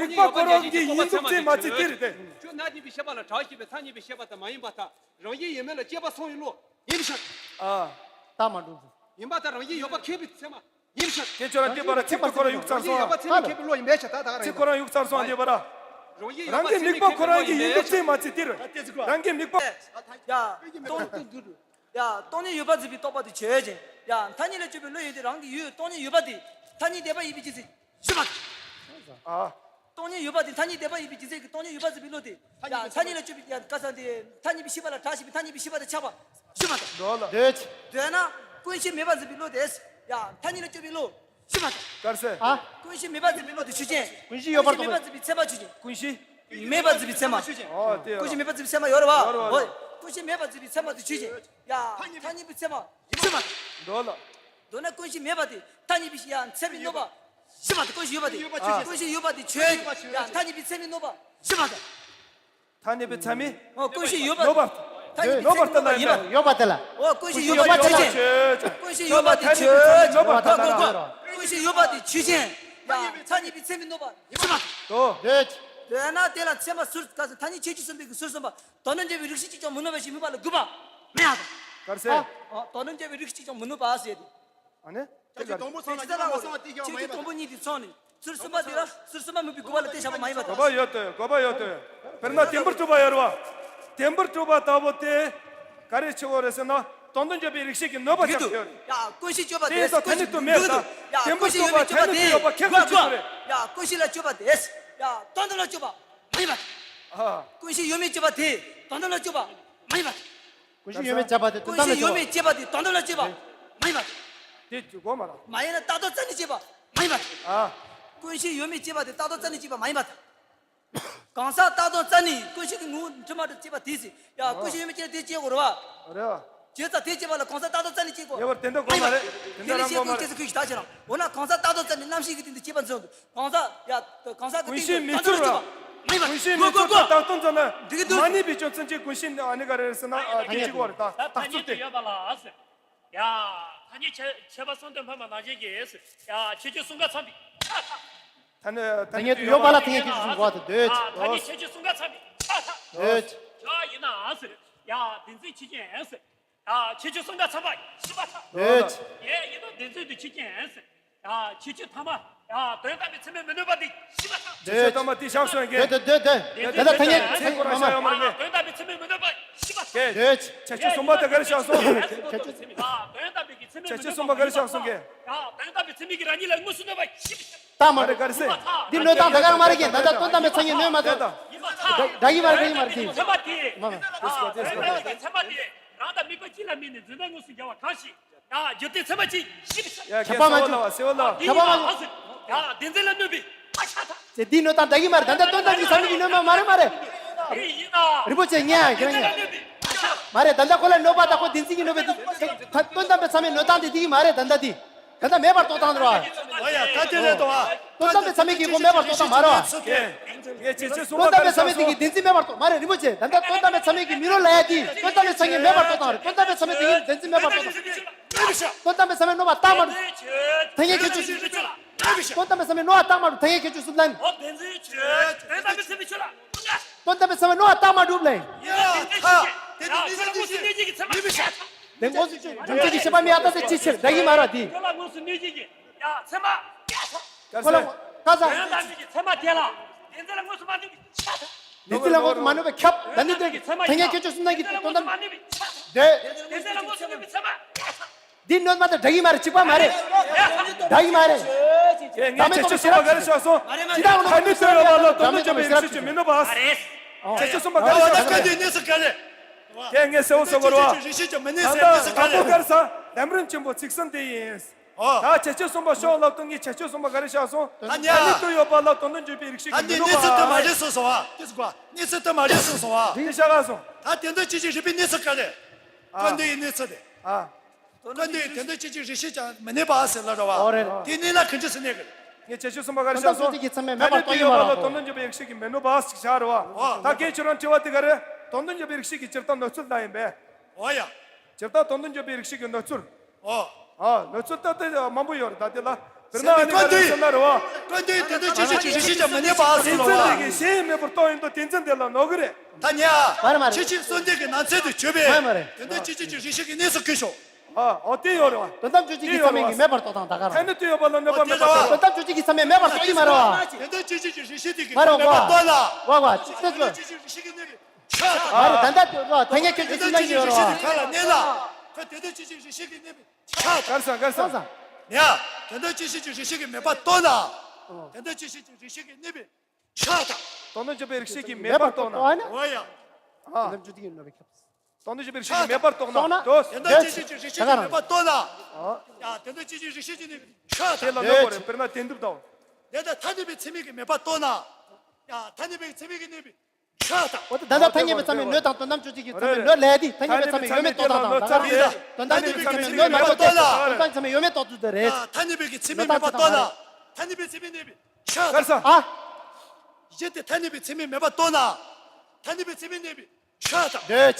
དམིགས་པ་ཁོ་རང་གི་ཡིན་ལུགས་ཅན་མ་བརྩི་སྟེ་རེད་དེ། ཁྱོད་རྣམ་གཉིས་པའི་ཤེས་པ་ལ་བྲག་ཞིག་པའི་མཚན་ཉིད་པའི་ཤེས་པ་དང་མ་ཡིན་པར་ཐལ། རང་བཞིན་ཡོད་མེད་ལ་དཔྱད་པ་སོང་ཡིན་ལོ། ཡིན་པའི་ཕྱིར། ཨ། ད་མ་འགྲོ། ཡིན་པར་ཐལ། རང་བཞིན་ཡོད་པ་མཁས་པའི་ཚད་མ་ཡིན་པའི་ཕྱིར། ཁྱེད་ཁྱོད་རང་བལྟས་པ་ར་ཚིག་ཏུ་ཁོ་རང་ཡུག་ཙམ་སོང་། རང་བཞིན་ཡོད་པ་ཚད་མས་མཁས་པའི་བློ་ཡིན་པའི་ཕྱིར། ད་ད་རང་ཚིག་ཁོ་རང་ཡུག་ཙམ་སོང་བལྟས་པ་ར། རང་བཞིན་ཡོད་པ་ཚད་མས་མཁས་པའི་བློ་ཡིན་པའི་ཕྱིར། རང་གི་དམིགས་པ་ཁོ་རང་གི་ཡིན་ལུགས་ཅན་མ་བརྩི་སྟེ་རེད། རང་གི་དམིགས་པ། ཡ། སྟོང་ཡ། སྟོང་ཉིད་ཡོད་པར་འཛིན་པའི་རྟོག་པ་དེ་ཆོས་ཅན། ཡ། མཐའ་གཉིས་ལ་དཔྱོད་པའི་བློ་ཡོད་དེ་རང་གི་ཡུལ་སྟོང་ཉིད་ཡོད་པ་དེ་མཐའ་གཉིས་འདས་པ་ཡིན་པའི་རྒྱུ་མཚན་ཞུས་པ་དང་། ཨ། སྟོང་ཉིད་ཡོད་པ་དེ་མཐའ་གཉིས་འདས་པ་ཡིན་པའི་རྒྱུ་མཚན་གྱིས་སྟོང་ཉིད་ཡོད་པར་འཛིན་པའི་བློ་དེ། ཡ། མཐའ་གཉིས་ལ་དཔྱོད་པའི་ཡ་ག་ས་དེ་མཐའ་གཉིས་པའི་ཤེས་པ་ལ་བྲག་ཞིག་པའི་མཐའ་གཉིས་པའི་ཤེས་པ་དང་ཁྱབ་པ་ཞུས་པ་དང་། འདོད་ལ། འདོད། འདོད་ན་ཀུན་གཞི་མེད་པར་འཛིན་པའི་བློ་དེ། ཡ། མཐའ་གཉིས་ལ་དཔྱོད་པའི་བློ་ཞུས་པ་དང་། དཀར་ཟས། ཨ། ཀུན་གཞི་མེད་པར་འཛིན་པའི་བློ་དེ་ཆོས་ཅན། ཀུན་གཞི་ཡོད་པར་རྟོགས་པའི། ཀུན་གཞི་མེད་པར་འཛིན་པའི་ཚད་མ་ཆོས་ཅན། ཀུན་གཞི། མེད་པར་འཛིན་པའི་ཚད་མ། ཨོ་དེ། ཀུན་གཞི་མེད་པར་འཛིན་པའི་ཚད་མ་ཡོད་རེད་བ། ཡོད་རེད་བ། ཨོ། ཀུན་གཞི་མེད་པར་འཛིན་པའི་ཚད་མ་དེ་ཆོས་ཅན། ཡ། མཐའ་གཉིས་པའི་ཚད་མ་ཞུས་པ་དང་། འདོད་ལ། མདོར་ན་ཀུན་གཞི་མེད་པ་དེ་མཐའ་གཉིས་པའི་ཡང་ཚད་མས་གནོད་པ་ཞི་བ་དང་། ཀུན་གཞི་ཡོད་པ་དེ། ཨ། ཀུན་གཞི་ཡོད་པ་དེ་ཆོས་ཡང་མཐའ་གཉིས་པའི་ཚད་མས་གནོད་པ་ཞི་བ་དང་། མཐའ་གཉིས་པའི་ཚད་མས། ཨོ། ཀུན་གཞི་ཡོད་པ། གནོད་པ། ཐ་སྙད་པའི་ཚད་མའི་གནོད་པ་ཡིན་པ། ཡོད་པ་དེ་ལ། འོ། ཀུན་གཞི་ཡོད་པ་དེ་ཆོས་ཅན། ཀུན་གཞི་ཡོད་པ་དེ་ཆོས་ཅན། ཀུན་གཞི་ཡོད་པ་དེ་ཆོས་ཅན། ཡ། མཚན་ཉིད་པའི་ཚད་མའི་གནོད་པ་ཡིན་པ། དོ། འདོད། འདོད་ན་དེ་ལ་ཚད་མ་ཟུར་ག་ཟེར། ཐ་སྙད་ཁྱད་ཆོས་གསུམ་པའི་གི་ཟུར་གསུམ་པ། དོན་དམ་བྱས་པའི་རིགས་ཤེས་ཀྱིས་ཀྱང་མི་གནོད་པ་ཞེས་དམིགས་པ་ལ་དགོས་པ་མེད་ཡ། ག་རེ་ཟེར། ཨ། དོན་དམ་བྱས་པའི་རིགས་ཤེས་ཀྱིས་ཀྱང་མི་གནོད་པ་ཟེར་ཏེ། ཨ་ནི། དེ་ག་རེ། དོན་དམ་ཚང་ན་ཡང་མ་གསང་བ་དེ་ཀྱང་མ་ཡིན་པ། དོན་དམ་གཉིས་དེ་ཚང་ནས་ཟུར་གསུམ་པ་དེ་ལ་ཟུར་གསུམ་པ་དམིགས་པའི་དགོས་པ་ལ་དེ་བཞག་པ་མ་ཡིན་པ་དང་། དགོས་པ་ཡོད་དོ། དགོས་པ་ཡོད་དོ། དཔེར་ན་བདེན་པར་གྲུབ་པ་ཡོད་རེད་བ། བདེན་པར་གྲུབ་པ་ལྟ་བུ་དེ་ག་རེ་བྱེད་དགོས་རེད་ཟེར་ན། དོན་དམ་བྱས་པའི་རིགས་ཤེས་ཀྱིས་གནོད་པ་རྒྱག་གི་ཡོད་རེད། ཡ། ཀུན་གཞི་དཔྱོད་པ་དེ་དེ་ཡིན་ཙང་ཐ་སྙད་དུ་མེད་ད། བདེན་པར་གྲུབ་པ་ཐ་སྙད་དུ་ཡོད་པ་ཁས་ཁ་ཆོད་ཀྱི་རེད། ཡ། ཀུན་གཞི་ལ་དཔྱོད་པ་དེ། ཡ། དོན་དམ་ལ་དཔྱོད་པ་མ་ཡིན་པ། ཨ། ཀུན་གཞི་ཡོད་མེད་དཔྱོད་པ་དེ་དོན་དམ་ལ་དཔྱོད་པ་མ་ཡིན་པ། ཀུན་གཞི་ཡོད་མེད་དཔྱད་པ་དེ་དོན་ཀུན་དམ་ལ་གཞི་ཡོད་མེད་དཔྱད་པ་དེ་དོན་དམ་ལ་དཔྱོད་པ་མ་ཡིན་པ། དེ་དགོས་མ་རེད། མ་ཡིན་ན་རྟགས་དང་རྩ་ནས་དཔྱད་པ་མ་ཡིན་པ། ཨ། ཀུན་གཞི་ཡོད་མེད་དཔྱད་པ་དེ་རྟགས་དང་རྩ་ནས་དཔྱད་པ་མ་ཡིན་པ། གང་ཟག་རྟགས་དང་རྩ་ནས་ཀུན་གཞི་གི་ངོ་བོ་འདྲི་མ་འདྲི་དཔྱད་པ་དེ་ཟེར། ཡ། ཀུན་གཞི་ཡོད་མེད་དཔྱད་ན་དེ་དཔྱད་དགོས་རེད་བ། རེད་བ། བྱས་ཙང་དེ་དཔྱད་པ་ལ་གང་ཟག་རྟགས་དང་རྩ་ནས་དཔྱད་དགོས། ངེས་པར་དེ་འདྲ་དགོས་མ་རེད། དེ་འདྲ་རང་དགོས་མ་རེད། དེ་ལས་བཤད་དགོས་ཁྱེད་ཚོ་ཁུལ་ཞིག་ད་བྱེད་རང་། འོ་ན་གང་ཟག་རྟགས་དང་རྩ་ནས་རྣམ་ཤེས་ཀྱི་སྟེང་དུ་དཔྱད་པ་མཚོན་འདུག་གང་ཟག་ཡ། གང་ཟག་གི་ཀུན་གཞི་མེད་ཚུལ་ར། ཀུན་གཞི་མེད་ཚུལ་དང་རྟགས་དང་རྩ་ན་འགྲིག་གི་འདུག་མ་ནུས་པའི་རྒྱུ་མཚན་གྱིས་ཀུན་གཞི་ཨ་ནི་ག་རེ་རེད་ཟེར་ན། ཨ། དེ་གཅིག་པོ་རེད་ད། རྟགས་ཚུལ་དེ། ཡ། ཐ་སྙད་ཁྱད་ཁྱད་པར་གསུམ་དུ་འཕངས་པ་ནང་བཞིན་གྱི། ཡ། ཁྱད་ཆོས་གསུམ་ཀ་ཚང་བའི་ཆ་ཐ། ཐ་སྙད་ཐ་སྙད་དུ་ཡོད་པ་ལ་ཐ་སྙད་ཁྱད་ཆོས་གསུམ་ག་དེ་འདོད། ཐ་སྙད་ཁྱད་ཆོས་གསུམ་ཀ་ཚང་བའི་ཆ་ཐ། འདོད། ཡིན་ན་ཟེར། ཡ། བདེན་འཛིན་ཆོས་ཅན་ཟེར། ཡ། ཁྱད་ཆོས་གསུམ་ཀ་ཚང་བ་ཞིག་པ་ཐ། འདོད། ཡ། ཡིན་ན་བདེན་འཛིན་དུ་ཆོས་ཅན་ཟེར། ཡ། ཁྱད་ཆོས་ཐ་མ། ཡ། དོན་དམ་པའི་ཚད་མས་མི་གནོད་པ་དེ་ཞིག་པ་ཐ། ཁྱད་ཆོས་ཐ་མ་དེ་བཞག་སོང་གི། འདོད་འདོད་འདོད་འདོད། ད་ལྟ་ཐ་སྙད་ཚིག་ཁོ་རང་བཞག་ཡོད་མ་རེད། དོན་དམ་པའི་ཚད་མས་མི་གནོད་པ་ཞིག་པ་ཐ། འདོད། ཁྱད་ཆོས་གསུམ་པ་དེ་ག་རེ་བཞག་སོང་། ཁྱད་ཆོས་གསུམ་པ། དོན་དམ་པའི་གི་ཚད་མས་མི་གནོད་པ་ཁྱད་ཆོས་གསུམ་པ་ག་རེ་བཞག་སོང་གི། ཡ། དོན་དམ་པའི་ཚད་མས་ཀྱིས་རང་ཉིད་ལ་དངོས་སུ་གནོད་པ་ཞིག་རྟགས་མ་རེད། ག་རེ་ཟེར། འདི་གནོད་སྟངས་ད་ག་རང་མ་རེད་གི། ད་ལྟ་དོན་དམ་པའི་ཚད་མས་གནོད་མ་ཐུབ། ད་ཡིན་མ་རེད། ད་ཡིན་མ་རེད། ད་ཡིན་མ་རེད། ཚད་མ་དེ། མ་མ། དོན་དམ་པའི་གི་ཚད་མ་དེ་རང་དང་དམིགས་པ་གཅིག་ལ་དམིགས་ནས་འཛིན་སྟངས་དངོས་སུ་འགལ་བ་གང་ཞིག་ཡ། རྒྱུ་དེ་ཚད་མ་གཅིག་ཞིག་ཡ། ཁྱབ་པ་མ་བྱུང་། ཟེར་བ་ལ། ཁྱབ་པ་མ་བྱུང་། ཡ། བདེན་འཛིན་ལ་གནོད་པའི་ཆ་ཐ། ཚེ་འདིའི་གནོད་སྟངས་ད་གི་མ་རེད། ད་ལྟ་དོན་དམ་གྱི་ཚད་མས་ཀྱིས་གནོད་མ་མ་རེད། མ་རེད། རིན་པོ་ཆེ་ཉན་ཡ་ཁྱེད་རང་ཉན། མ་རེད། ད་ལྟ་ཁོ་ལ་གནོད་པ་དང་ཁོ་བདེན་འཛིན་གྱིས་གནོད་པའི་དེ། དོན་དམ་པའི་ཚད་མས་གནོད་སྟངས་དེ་དེ་གི་མ་རེད། ད་ལྟ་དེ། ད་ལྟ་མེད་པར་རྟོགས་སྟངས་རེད་བ། ཨོ་ཡ། ད་དེ་ལས་དོ་བ། དོན་དམ་པའི་ཚད་མས་ཀྱིས་ཁོ་མེད་པར་རྟོགས་སྟངས་མ་རེད་བ། ངས་ཁྱེད་ཚོས་གསུངས་པ་དོན་དམ་པའི་ཚད་མས་དེ་གི་བདེན་འཛིན་མེད་པར་རྟོགས་མ་རེད། རིན་པོ་ཆེ། ད་ལྟ་དོན་དམ་པའི་ཚད་མས་ཀྱིས་མི་རོ་ལ་ཡ་དེ་དོན་དམ་པའི་ཚད་མས་མེད་པར་རྟོགས་སྟངས་རེད། དོན་དམ་པའི་ཚད་མས་དེ་གི་བདེན་འཛིན་མེད་པར་རྟོགས་སྟངས། དོན་དམ་པའི་ཚད་མས་གནོད་པ་རྟགས་མ་གྲུབ། ཐ་སྙད་ཁྱད་ཆོས་གསུམ། དོན་དམ་པའི་ཚད་མས་གནོད་པ་རྟགས་མ་གྲུབ། ཐ་སྙད་ཁྱད་ཆོས་གསུམ་ལ་ནི། དོན་དམ་པའི་ཚད་མས་གནོད་པ་རྟགས་མ་གྲུབ་ལ། དེ་དངོས་སུ་ཆོས་ཐམས་ཅད་ཀྱི་ཤེས་པ་མེད་ཨ་ད་དེ་ཅིའི་ཕྱིར་ད་གི་མ་རེད་དེ། ཁོ་ལ་ཁ་ས། བདེན་འཛིན་ལ་དངོས་སུ་མ་གནོད་པའི་ཁྱབ། ད་ནི་དེ་གི་ཚད་མ་དེ་ལ། བདེན་འཛིན་ལ་དངོས་སུ་མ་གནོད་པའི་ཁྱབ། ད་ནི་དེ་གི་ཐ་སྙད་ཁྱད་ཆོས་གསུམ་ལ་གི་དོན་དམ། དེ། བདེན་འཛིན་ལ་དངོས་སུ་མ་གནོད་པའི་ཚད་མ། འདི་གནོད་མ་དང་འདྲ་གི་མ་རེད། གཅིག་པ་མ་རེད། འདྲ་གི་མ་རེད། ངས་ཁྱད་ཆོས་གསུམ་པ་ག་རེ་བཞག་སོང་། ཇི་ལྟར་ཐ་སྙད་དུ་ཡོད་པ་ལ་དོན་དམ་བྱས་པའི་རིགས་ཤེས་ཀྱིས་མི་གནོད་པ། ཁྱད་ཆོས་གསུམ་པ་ག་རེ་བཞག་སོང་། ད་ནི་གནས་ཚུལ་ག་རེ། དེ་ངས་གསལ་བོ་བཟོ་དགོས་རེད་བ། རིགས་ཤེས་ཀྱིས་མི་གནོད་ཟེར་གནས་ཚུལ་ག་རེ། དང་པོ་ག་རེ་ཟེར། ལམ་རིམ་ཆེན་པོ་ཚིག་གསུམ་དེ་ཡིན། ད་ཁྱད་ཆོས་གསུམ་པ་ཤོག་ལབ་དུས་ངས་ཁྱད་ཆོས་གསུམ་པ་ག་རེ་བཞག་སོང་། ད་ནི་ཐ་སྙད་དུ་ཡོད་པ་ལ་དོན་དམ་བྱས་པའི་རིགས་ཤེས་ཀྱིས་མི་གནོད་པ། གནས་ཚུལ་དེ་མ་རེད་གསུངས་སོང་བ། དེ་གནས་ཚུལ་དེ་མ་རེད་གསུངས་སོང་བ། དེ་བཞག་ག་སོང་། ད་དེ་འདོད་ཆོས་ཅན་རིགས་པའི་གནས་ཚུལ་ག་རེ། ཨ། ཀུན་བཏུས་ཡི་གནས་ཚུལ་དེ། ཨ། ཀུན་བཏུས་ཡི་དེ་འདོད་ཆོས་ཅན་རིགས་ཤེས་ཀྱིས་མི་གནོད་པ་ཟེར་ལབ་རེད་བ། ཨོ་རེད། དེ་གནས་ལ་ག་འདྲ་ཟེར་གནས་གི། ངས་ཁྱད་ཆོས་གསུམ་པ་ག་རེ་བཞག་སོང་། དོན་དམ་བྱས་པའི་ཚད་མས་མེད་པར་རྟོགས་ཡིན་མ་རེད་བ། དོན་དམ་བྱས་པའི་རིགས་ཤེས་ཀྱིས་མི་གནོད་པ་ཞིག་བཞག་རེད་བ། ཨོ། ད་གལ་ཁྱེད་རང་དྲི་བ་དེ་ག་རེ། དོན་དམ་བྱས་པའི་རིགས་ཤེས་ཀྱི་སྤྱིར་བཏང་གནོད་ཚུལ་ལ་ཡིན་པས། ཨོ་ཡ། སྤྱིར་བཏང་དོན་དམ་བྱས་པའི་རིགས་ཤེས་ཀྱི་གནོད་ཚུལ། ཨོ། ཨ། གནོད་ཚུལ་ད་དེ་མང་པོ་ཡོད་རེད་ད་དེ་ལ། དཔེར་ན་ཨ་ནི་ག་རེ་ཟེར་ན་རེད་བ། ཀུན་བཏུས་དེ་འདོད་ཆོས་ཅན་རིགས་ཤེས་ཀྱིས་མི་གནོད་པ་ཟེར་ལབ་རེད་བ། བདེན་འཛིན་དེ་གིས་གཞན་ཡང་མེད་པར་རྟོགས་ཡོང་དུས་བདེན་འཛིན་དེ་ལ་གནོད་གི་རེད། ད་ནི་ཨ། མ་རེད་མ་རེད། ཁྱད་ཆོས་གསུམ་དེ་གི་ནང་ཚན་དུ་གྱུར་པས། མ་རེད་མ་རེད། དེ་འདོད་ཆོས་ཅན་རིགས་ཤེས་ཀྱི་གནས་སུ་གྱུར་ཤོག་ཨ། ཨོ་དེ་ཡོད་རེད་བ། དོན་དམ་བྱས་པའི་ཚད་མས་མེད་པར་རྟོགས་སྟངས་ད་ག་རང་། ཐ་སྙད་དུ་ཡོད་པ་ལ་གནོད་པ་མེད་པར་རྟོགས། དོན་དམ་བྱས་པའི་ཚད་མས་མེད་པར་རྟོགས་ཡིན་མ་རེད་བ། དེ་འདོད་ཆོས་ཅན་རིགས་ཤེས་དེ་གིས་མ་གནོད་པ་རྟོགས་ལ། བ་བ་ཅི་ཟེར་གྱི། ཆགས་ཐག་མ་རེད་ད་ལྟ་དེ་ལ་ཐ་སྙད་ཁྱད་ཆོས་གསུམ་ལ་ཡོད་རེད་བ། ག་ལ་གནས་ལ། ཁོ་དེ་འདོད་ཆོས་ཅན་རིགས་ཤེས་ཀྱིས་གནོད་པའི་ཆགས་ཐག་གར་སོང་གར་སོང་། སོང་། ཡ། དེ་འདོད་ཆོས་ཅན་རིགས་ཤེས་ཀྱིས་མེད་པར་རྟོགས་ན། དེ་འདོད་ཆོས་ཅན་རིགས་ཤེས་ཀྱིས་གནོད་པའི་ཆགས་ཐག་དོན་དམ་བྱས་པའི་རིགས་ཤེས་ཀྱིས་མེད་པར་རྟོགས་ན། འོ་ཡ། ཨ། དོན་དམ་བྱས་པའི་རིགས་ཤེས་ཀྱིས་མེད་པར་རྟོགས་ན། དོན་དམ་བྱས་པའི་རིགས་ཤེས་ཀྱིས་མེད་པར་རྟོགས་ན། རྟོགས་ན། དོ། དེ་འདོད་ཆོས་ཅན་རིགས་ཤེས་ཀྱིས་མེད་པར་རྟོགས་ན། ཨ། ཡ། དེ་འདོད་ཆོས་ཅན་རིགས་ཤེས་ཀྱིས་གནོད་པའི་ཆགས་ཐག་དེ་ལ་གནོད་པ་རེད། དཔེར་ན་དེ་འདུག་དང་། དེ་ལྟར་ཐ་སྙད་པའི་ཚད་མས་ཀྱིས་མེད་པར་རྟོགས་ན། ཡ། ཐ་སྙད་པའི་ཚད་མས་ཀྱིས་གནོད་པའི་ཆགས་ཐག་འོ་ད་ལྟ་ཐ་སྙད་པའི་ཚད་མས་གནོད་དང་དོན་དམ་བྱས་པའི་ཚད་མས་གནོད་ལས་དེ་ཐ་སྙད་པའི་ཚད་མས་ཡོད་མེད་རྟོགས་སྟངས་དང་ད་ག་རེད། དོན་དམ་བྱས་པའི་ཚད་མས་གནོད་མེད་པར་རྟོགས་ཚུལ་དང་དོན་དམ་བྱས་པའི་ཚད་མས་ཡོད་མེད་རྟོགས་ཚུལ་དེ་རེད། ཐ་སྙད་པའི་ཚད་མས་མེད་པར་རྟོགས་ན། ཐ་སྙད་པའི་ཚད་མས་གནོད་པའི་ཆགས་ཐག་ཨ། གཞི་དེ་ཐ་སྙད་པའི་ཚད་མས་མེད་པར་རྟོགས་ན། ཐ་སྙད་པའི་ཚད་མས་གནོད་པའི་ཆགས་ཐག་འདོད།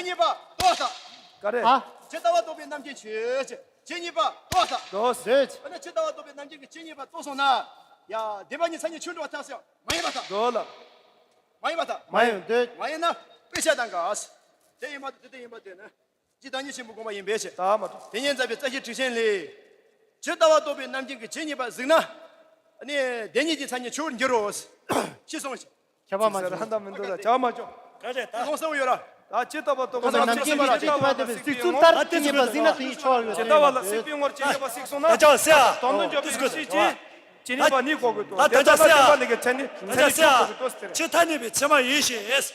ཇི་སྙེད་པ་རྟོགས་ས། ག་རེ། ཨ། ཇི་ལྟ་བ་རྟོགས་པའི་རྣམ་མཁྱེན་ཆོས་ཅན། ཇི་སྙེད་པ་རྟོགས་ས། རྟོགས། ཨ་ནི་ཇི་ལྟ་བ་རྟོགས་པའི་རྣམ་མཁྱེན་གྱི་ཇི་སྙེད་པ་རྟོགས་སོང་ན། ཡ། བདེན་པ་གཉིས་མཚན་ཉིད་ཆོས་འགྲོ་བ་ཐག་ཆོད་མ་ཡིན་པར་ཐལ། འགྲོ་ལ། མ་ཡིན་པར་ཐལ། མ་ཡིན། འདོད། མ་ཡིན་ན་དཔེ་ཆ་དང་འགལ། དེ་ཡིན་པ་དེ་དེ་ཡིན་པ་དེ་ནི། ཇི་ལྟར་བརྟགས་ཤིང་བུ་དགོངས་པ་ཡིན་པའི་ཕྱིར། ད་མ་གཏོགས། དེ་ཉིད་མཛད་པའི་རྩ་ཤེའི་ཁྲིད་ཆེན་ལས། ཇི་ལྟ་བ་རྟོགས་པའི་རྣམ་མཁྱེན་གྱི་ཇི་སྙེད་པ་གཟིགས་ན། ནི་བདེན་གཉིས་ཀྱི་མཚན་ཉིད་ཆོས་འགྱུར་རོ། ཞེས་གསུངས་ཤིང་། ཁྱབ་པ་མ་ཅིག་ཟེར་ཧ་ད་མི་འདུག་ད་བྱ་མ་ཅོ། ག་རེ་ད། ལོང་སེ་བོ་ཡོད་ར། ད་ཇི་ལྟ་བ་རྟོགས་པའི་རྣམ་མཁྱེན་གྱི་ཇི་སྙེད་པ་དེ་བས་གཟིགས་ཚུལ་ལྟར་ཇི་སྙེད་པ་གཟིགས་ན་དེ་ཡི་ཆོག་ཡོད་ཇི་ལྟ་བ་ལ་གཟིགས་པའི་ངོར་ཇི་སྙེད་པ་གཟིགས་སོང་ན། ད་ཅག་སེ་ཨ། དོན་དུ་འཇོག་པའི་ཤེས་བྱེད། ཇི་སྙེད་པ་ནི་གོ་དགོས་དོ། ད་དེ་ད་ལྟ་སེ་ཨ། སེམས་པ་ལས་ཀྱི་མཚན་ཉིད་མཚན་ཉིད་ཆོས་གོ་དགོས་དོ་ཟེར། ཁྱེད་ཐ་སྙད་པའི་ཚད་མ་ཡིན་ཞེས།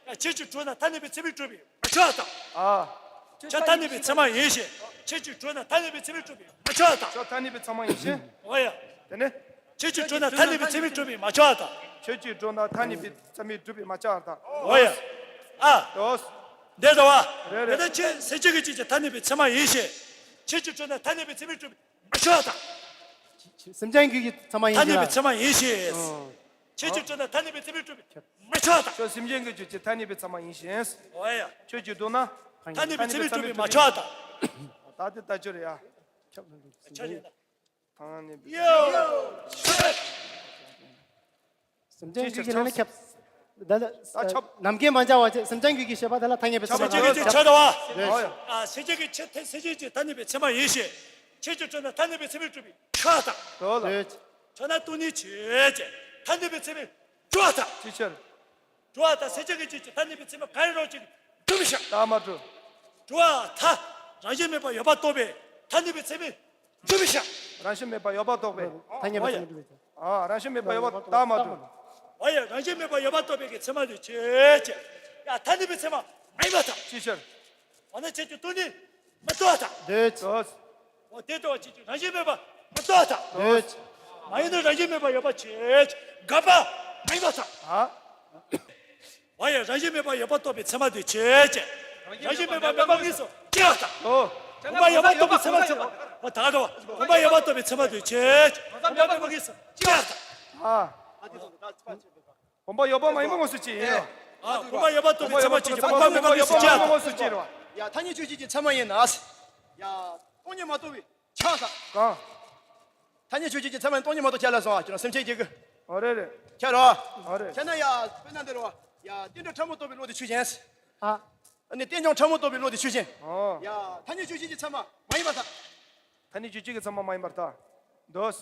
ཁྱེད་ཀྱིས་གྲུབ་ན་ཐ་སྙད་པའི་ཚད་མས་གྲུབ་པས་མ་ཆགས་དང་། ཨ། ཁྱེད་ཐ་སྙད་པའི་ཚད་མ་ཡིན་ཞེས། ཁྱེད་ཀྱིས་གྲུབ་ན་ཐ་སྙད་པའི་ཚད་མས་གྲུབ་པས་མ་ཆགས་དང་། ཁྱོད་ཐ་སྙད་པའི་ཚད་མ་ཡིན་ཞེས། འོ་ཡ། དེ་ནས། ཁྱེད་ཀྱིས་གྲུབ་ན་ཐ་སྙད་པའི་ཚད་མས་གྲུབ་པས་མ་ཆགས་དང་། ཁྱེད་ཀྱིས་གྲུབ་ན་ཐ་སྙད་པའི་ཚད་མས་གྲུབ་པས་མ་ཆགས་དང་། འོ་ཡ། ཨ། དོ། འདི་འདྲ་བ། རེད་རེད། དེ་ལྟར་ཁྱེད་སེམས་ཅན་གྱི་ཆོས་ཀྱི་ཐ་སྙད་པའི་ཚད་མ་ཡིན་ཞེས། ཁྱེད་ཀྱིས་གྲུབ་ན་ཐ་སྙད་པའི་ཚད་མས་གྲུབ་པས་མ་ཆགས་དང་། སེམས་ཅན་གྱི་ཚད་མ་ཡིན་ཞེས། ཐ་སྙད་པའི་ཚད་མ་ཡིན་ཞེས། ཨོ། ཁྱེད་ཀྱིས་གྲུབ་ན་ཐ་སྙད་པའི་ཚད་མས་གྲུབ་པས་མ་ཆགས་དང་། ཁྱོད་སེམས་ཅན་གྱི་ཆོས་ཀྱི་ཐ་སྙད་པའི་ཚད་མ་ཡིན་ཞེས། འོ་ཡ། ཁྱོད་ཀྱིས་གྲུབ་ན། ཐ་སྙད་པའི་ཚད་མས་གྲུབ་པས་མ་ཆགས་དང་། ད་དེ་ལྟ་ཅི་རེད་ཡ། ཆ་རེད་ད། ཐ་སྙད་པའི། ཡོ། སེམས་ཅན་གྱི་ཁྱེད་ལ་ནི་ཁྱབ། ད་ལྟ་ད་ཁྱབ། ནམ་མཁའི་མ་འཇལ་བ་ཅེས་སེམས་ཅན་ཀུན་གྱི་ཤེས་པ་དེ་ལ་ཐ་སྙད་པའི་ཚད་མ་ཁྱབ་པ་ཅན་གྱི་ཆ་དང་བ། ཨ་སེམས་ཅན་གྱི་ཆ་སེམས་ཅན་གྱི་ཐ་སྙད་པའི་ཚད་མ་ཡིན་ཞེས། ཁྱེད་ཀྱིས་སྤྲོས་ན་ཐ་སྙད་པའི་ཚད་མས་གྲུབ་པའི་ཆ་དང་། དོ་ལ། ཆ་ན་སྟོང་ཉིད་ཆོས་ཅན། ཐ་སྙད་པའི་ཚད་མས་གྲུབ་པ་དང་། ཅི་ཕྱིར། གྲུབ་པ་དང་སེམས་ཅན་གྱི་ཆོས་ཀྱི་ཐ་སྙད་པའི་ཚད་མ་ག་རེ་རང་བཞིན་གྱིས་གྲུབ་པའི་ཕྱིར། རྟགས་མ་གྲུབ། གྲུབ་པ་ཐ། རང་བཞིན་མེད་པར་ཡོད་པར་རྟོགས་པའི་ཐ་སྙད་པའི་ཚད་མས་གྲུབ་པའི་ཕྱིར། རང་བཞིན་མེད་པར་ཡོད་པར་རྟོགས་པའི། ཐ་སྙད་པའི་ཚད་མས་གྲུབ་པའི་ཕྱིར། ཨ་རང་བཞིན་མེད་པར་ཡོད་པར་རྟགས་མ་གྲུབ། འོ་ཡ་རང་བཞིན་མེད་པར་ཡོད་པར་རྟོགས་པའི་གི་ཚད་མ་དེ་ཆོས་ཅན། ཡ་ཐ་སྙད་པའི་ཚད་མ་མ་ཡིན་པར་ཐལ། ཅི་ཕྱིར། འོ་ན་ཁྱེད་ཀྱིས་སྟོང་ཉིད་མི་རྟོགས་པར་ཐལ། འདོད། འདོད། འོ་དེ་ལྟ་བ་ཁྱེད་ཀྱིས་རང་བཞིན་མེད་པར་མི་རྟོགས་པར་ཐལ། འདོད། མ་ཡིན་ན་རང་བཞིན་མེད་པར་ཡོད་པ་ཆོས་ཅན། འགལ་བ་མ་ཡིན་པར་ཐལ། ཨ། འོ་ཡ་རང་བཞིན་མེད་པར་ཡོད་པར་རྟོགས་པའི་ཚད་མ་དེ་ཆོས་ཅན། རང་བཞིན་མེད་པར་མེད་པ་དངོས་སུ་སྐྱེ་བར་ཐལ། ཨོ། བུམ་པ་ཡོད་པར་རྟོགས་པའི་ཚད་མ་ཆོས་ཅན། འོ་ད་ག་རེ་བ། བུམ་པ་ཡོད་པར་རྟོགས་པའི་ཚད་མ་དེ་ཆོས་ཅན། བུམ་པ་མེད་པ་དངོས་སུ་སྐྱེ་བར་ཐལ། ཨ། བུམ་པ་ཡོད་པ་མ་ཡིན་པ་དངོས་སུ་སྐྱེ་ཡིན་རོ། ཨ་བུམ་པ་ཡོད་པར་རྟོགས་པའི་ཚད་མ་ཆོས་ཅན། བུམ་པ་མེད་པ་དངོས་སུ་སྐྱེ་བར་ཐལ། དངོས་སུ་སྐྱེ་རོ། ཡ་ཐ་སྙད་ཆོས་ཅན་གྱི་ཚད་མ་ཡིན་ན། ཡ་སྟོང་ཉིད་མ་རྟོགས་པའི་ཆ་དང་། གང་། ཐ་སྙད་ཆོས་ཅན་གྱི་ཚད་མ་ཡིན་སྟོང་ཉིད་མ་རྟོགས་ཁྱེད་ལ་སོང་ཨ་ཁྱེད་རང་སེམས་ཅན་གྱི་གི། ཨོ་རེད་རེད། ཁྱེད་རོ། ཨོ་རེད། ཁྱེད་ན་ཡ་དཔེར་ན་འདི་རོ། ཡ་རྟེན་འབྲེལ་ཕྲ་མོ་རྟོགས་པའི་བློ་དེ་ཆོས་ཅན། ཨ། ཨ་ནི་རྟེན་འབྱུང་ཕྲ་མོ་རྟོགས་པའི་བློ་དེ་ཆོས་ཅན། ཨོ། ཡ་ཐ་སྙད་ཆོས་ཅན་གྱི་ཚད་མ་མ་ཡིན་པར་ཐལ། ཐ་སྙད་ཆོས་ཅན་གྱི་ཚད་མ་མ་ཡིན་པར་ཐལ། འདོད།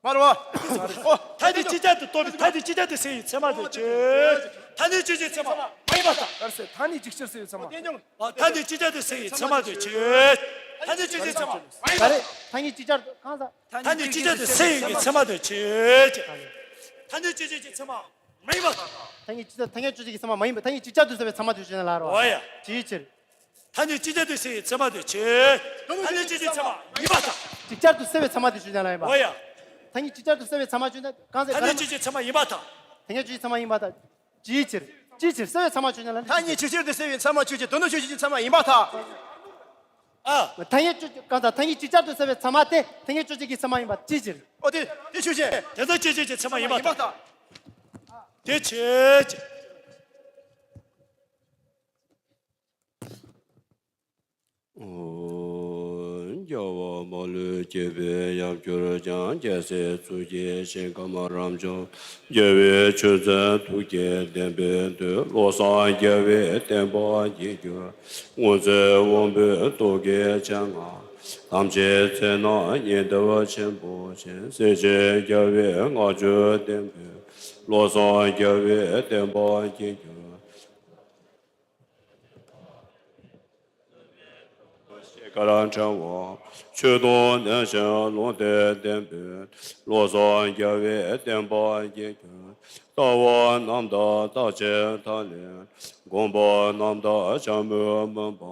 མ་རེད་བ། ཨོ། ཐ་སྙད་ཅིག་ཅར་དུ་རྟོགས་པའི་ཐ་སྙད་ཅིག་ཅར་དུ་སེལ་བའི་ཚད་མ་དེ་ཆོས། ཐ་སྙད་ཅིག་ཅར་ཚད་མ་མ་ཡིན་པར་ཐལ། ག་རེ་ཟེར། ཐ་སྙད་ཅིག་ཅར་སེལ་བའི་ཚད་མ། ཨོ་ཐ་སྙད་ཅིག་ཅར་དུ་སེལ་བའི་ཚད་མ་དེ་ཆོས། ཐ་སྙད་ཅིག་ཅར་ཚད་མ་མ་ཡིན་པར་ཐལ། ག་རེ། ཐ་སྙད་ཅིག་ཅར་དུ་གང་ཟག་ཐ་སྙད་ཅིག་ཅར་དུ་སེལ་བའི་ཚད་མ་དེ་ཆོས། ཐ་སྙད་ཅིག་ཅར་གྱི་ཚད་མ་མ་ཡིན་པར་ཐལ། ཐ་སྙད་ཅིག་ཅར་ཐ་སྙད་ཅིག་ཅར་གྱི་ཚད་མ་མ་ཡིན་པ་ཐ་སྙད་ཅིག་ཅར་དུ་སེལ་བའི་ཚད་མ་དེ་ཆོས་ཅན་ལ་རོ། འོ་ཡ། ཅིའི་ཕྱིར། ཐ་སྙད་ཅིག་ཅར་དུ་སེལ་བའི་ཚད་མ་དེ་ཆོས། ཐ་སྙད་ཅིག་ཅར་ཚད་མ་ཡིན་པར་ཐལ། ཅིག་ཅར་དུ་སེལ་བའི་ཚད་མ་དེ་ཆོས་ཅན་ལ་ཡིན་པ། འོ་ཡ། ཐ་སྙད་ཅིག་ཅར་དུ་སེལ་བའི་ཚད་མ་ཆོས་ཅན་གང་ཟེར། ཐ་སྙད་ཅིག་ཅར་ཚད་མ་ཡིན་པར་ཐལ། ཐ་སྙད་ཅིག་ཚད་མ་ཡིན་པར་ཐལ། ཅིའི་ཕྱིར། ཅིའི་ཕྱིར་སེལ་བའི་ཚད་མ་ཆོས་ཅན་ལ་ནི། ཐ་སྙད་ཅིག་ཅར་དུ་སེལ་བའི་ཚད་མ་ཆོས་ཅན་དོན་དམ་ཆོས་ཅན་གྱི་ཚད་མ་ཡིན་པར་ཐལ། ཨ། ཐ་སྙད་ཅིག་གང་ཟག་ཐ་སྙད་ཅིག་ཅར་དུ་སེལ་བའི་ཚད་མ་དེ་ཐ་སྙད་ཅིག་ཅར་གྱི་ཚད་མ་ཡིན་པ་ཅིའི་ཕྱིར། ཨོ་དེ་དེ་ཆོས་ཅན། དེ་དག་ཅིག་ཅར་གྱི་ཚད་མ་ཡིན་པར་ཐལ། དེ་ཆོས་ཅན། ཨོ། རྒྱལ་བ་མ་ལུས་རྒྱལ་པོའི་ཡབ་གྱུར་ཀྱང་། རྒྱལ་སྲས་གཙུག་གི་ཞིང་ཁམས་རབ་འབྱམས། རྒྱལ་བའི་ཆོས་མཛད་ཐུགས་བསྐྱེད་བསྟན་པའི་མཐུས། བློ་བཟང་རྒྱལ་བའི་བསྟན་པ་རྒྱས་གྱུར། སྔོན་ཚེ་དབང་པོའི་རྟོག་གེའི་སྤྱན་སྔར། དམ་ཅན་ཚེ་རྣམས་ཉིད་འདིར་ཆེན་པོ་ཆེ། སྲས་ཆེན་རྒྱལ་བའི་བསྔགས་བརྗོད་བསྟན་པའི། བློ་བཟང་རྒྱལ་བའི་བསྟན་པ་རྒྱས་གྱུར། ཤེལ་དཀར་ཕྲེང་བ། ཆོས་དང་ནན་ཞིང་ལུང་བསྟན་བསྟན་པའི། བློ་བཟང་རྒྱལ་བའི་བསྟན་པ་རྒྱས་གྱུར། ལྟ་བ་རྣམ་དག་རྟག་ཅན་ཐ་ལན། སྒོམ་པ་རྣམ་དག་ཕྱག་མོས་མུན་པ།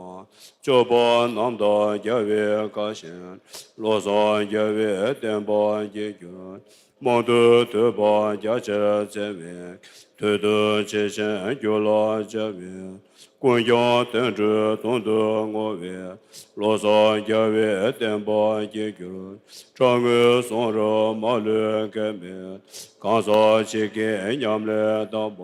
སྤྱོད་པ་རྣམ་དག་རྒྱལ་བའི་བཀའ་བཞིན། བློ་བཟང་རྒྱལ་བའི་བསྟན་པ་རྒྱས་གྱུར། མང་དུ་ཐོས་པ་རྒྱ་ཆེར་བཙལ་བས། ཐོས་དང་ཇི་བཞིན་རྒྱུད་ལ་སྦྱར་བས། ཀུན་ཀྱང་དོན་གྲུབ་དོན་དུ་བསྔོ་བས། བློ་བཟང་རྒྱལ་བའི་བསྟན་པ་རྒྱས་གྱུར། དྲང་ངེས་གསུང་རབ་མ་ལུས་འགལ་མེད། གང་ཟག་ཇི་སྐད་ཉམས་ལེན་དམ་པ།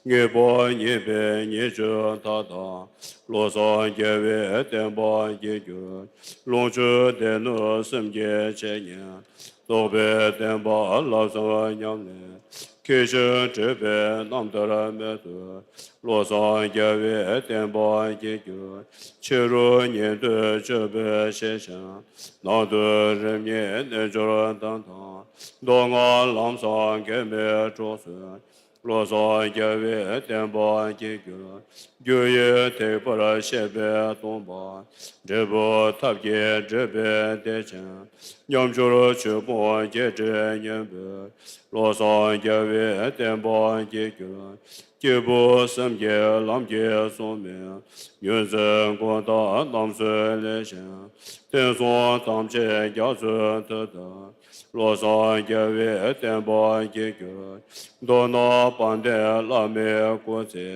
ངེས་པ་རྙེད་པའི་ཉེས་སྤྱོད་མཐའ་དག། བློ་བཟང་རྒྱལ་བའི་བསྟན་པ་རྒྱས་གྱུར། ལོངས་སྤྱོད་སྡེ་སྣོད་སེམས་བསྐྱེད་བྱེད་སྙིང་། རྟོགས་པའི་བསྟན་པ་བསླབ་གསུམ་ཉམས་ལེན། མཁས་ཤིང་དྲེགས་པའི་རྣམ་ཐར་རྨད་དུ། བློ་བཟང་རྒྱལ་བའི་བསྟན་པ་རྒྱས་གྱུར། ཕྱི་རོལ་ཉན་ཐོས་སྤྱོད་པའི་ཤེས་བྱ། ནང་དུ་རིམ་གཉིས་རྣལ་འབྱོར་གདམས་དང་། མདོ་སྔགས་ལམ་གསུམ་འགལ་མེད་གྲོགས་སུ། བློ་བཟང་རྒྱལ་བའི་བསྟན་པ་རྒྱས་གྱུར། རྒྱུ་ཡི་ཐེག་པར་བཤད་པའི་སྟོང་པ། འབྲས་བུ་ཐབས་ཀྱིས་འགྲེལ་པའི་བདེ་ཆེན། མཉམ་སྦྱོར་ཆོས་ཕུང་བརྒྱད་ཁྲི་སྙོམས་པའི། བློ་བཟང་རྒྱལ་བའི་བསྟན་པ་རྒྱས་གྱུར། སྐྱེས་བུ་སེམས་ཀྱི་ལམ་གྱིས་བཟུང་མིན། ཉོན་མོངས་ཀུན་བཏགས་རྣམ་གསུམ་ལས་གཞན། བསྟན་སྲུང་དམ་ཅན་རྒྱ་མཚོའི་མཐུ་དང་། བློ་བཟང་རྒྱལ་བའི་བསྟན་པ་རྒྱས་གྱུར། མདོར་ན་དཔལ་ལྡན་བླ་མའི་སྐུ་ཚེ།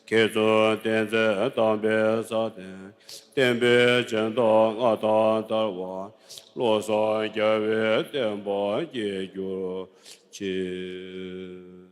མཁས་བཙུན་བསྟན་འཛིན་དམ་པའི་ས་སྟེང་། བསྟན་པའི་སྦྱིན་བདག་མངའ་ཐང་དར་བར། བློ་བཟང་རྒྱལ་བའི་བསྟན་པ་རྒྱས་གྱུར་ཅིག།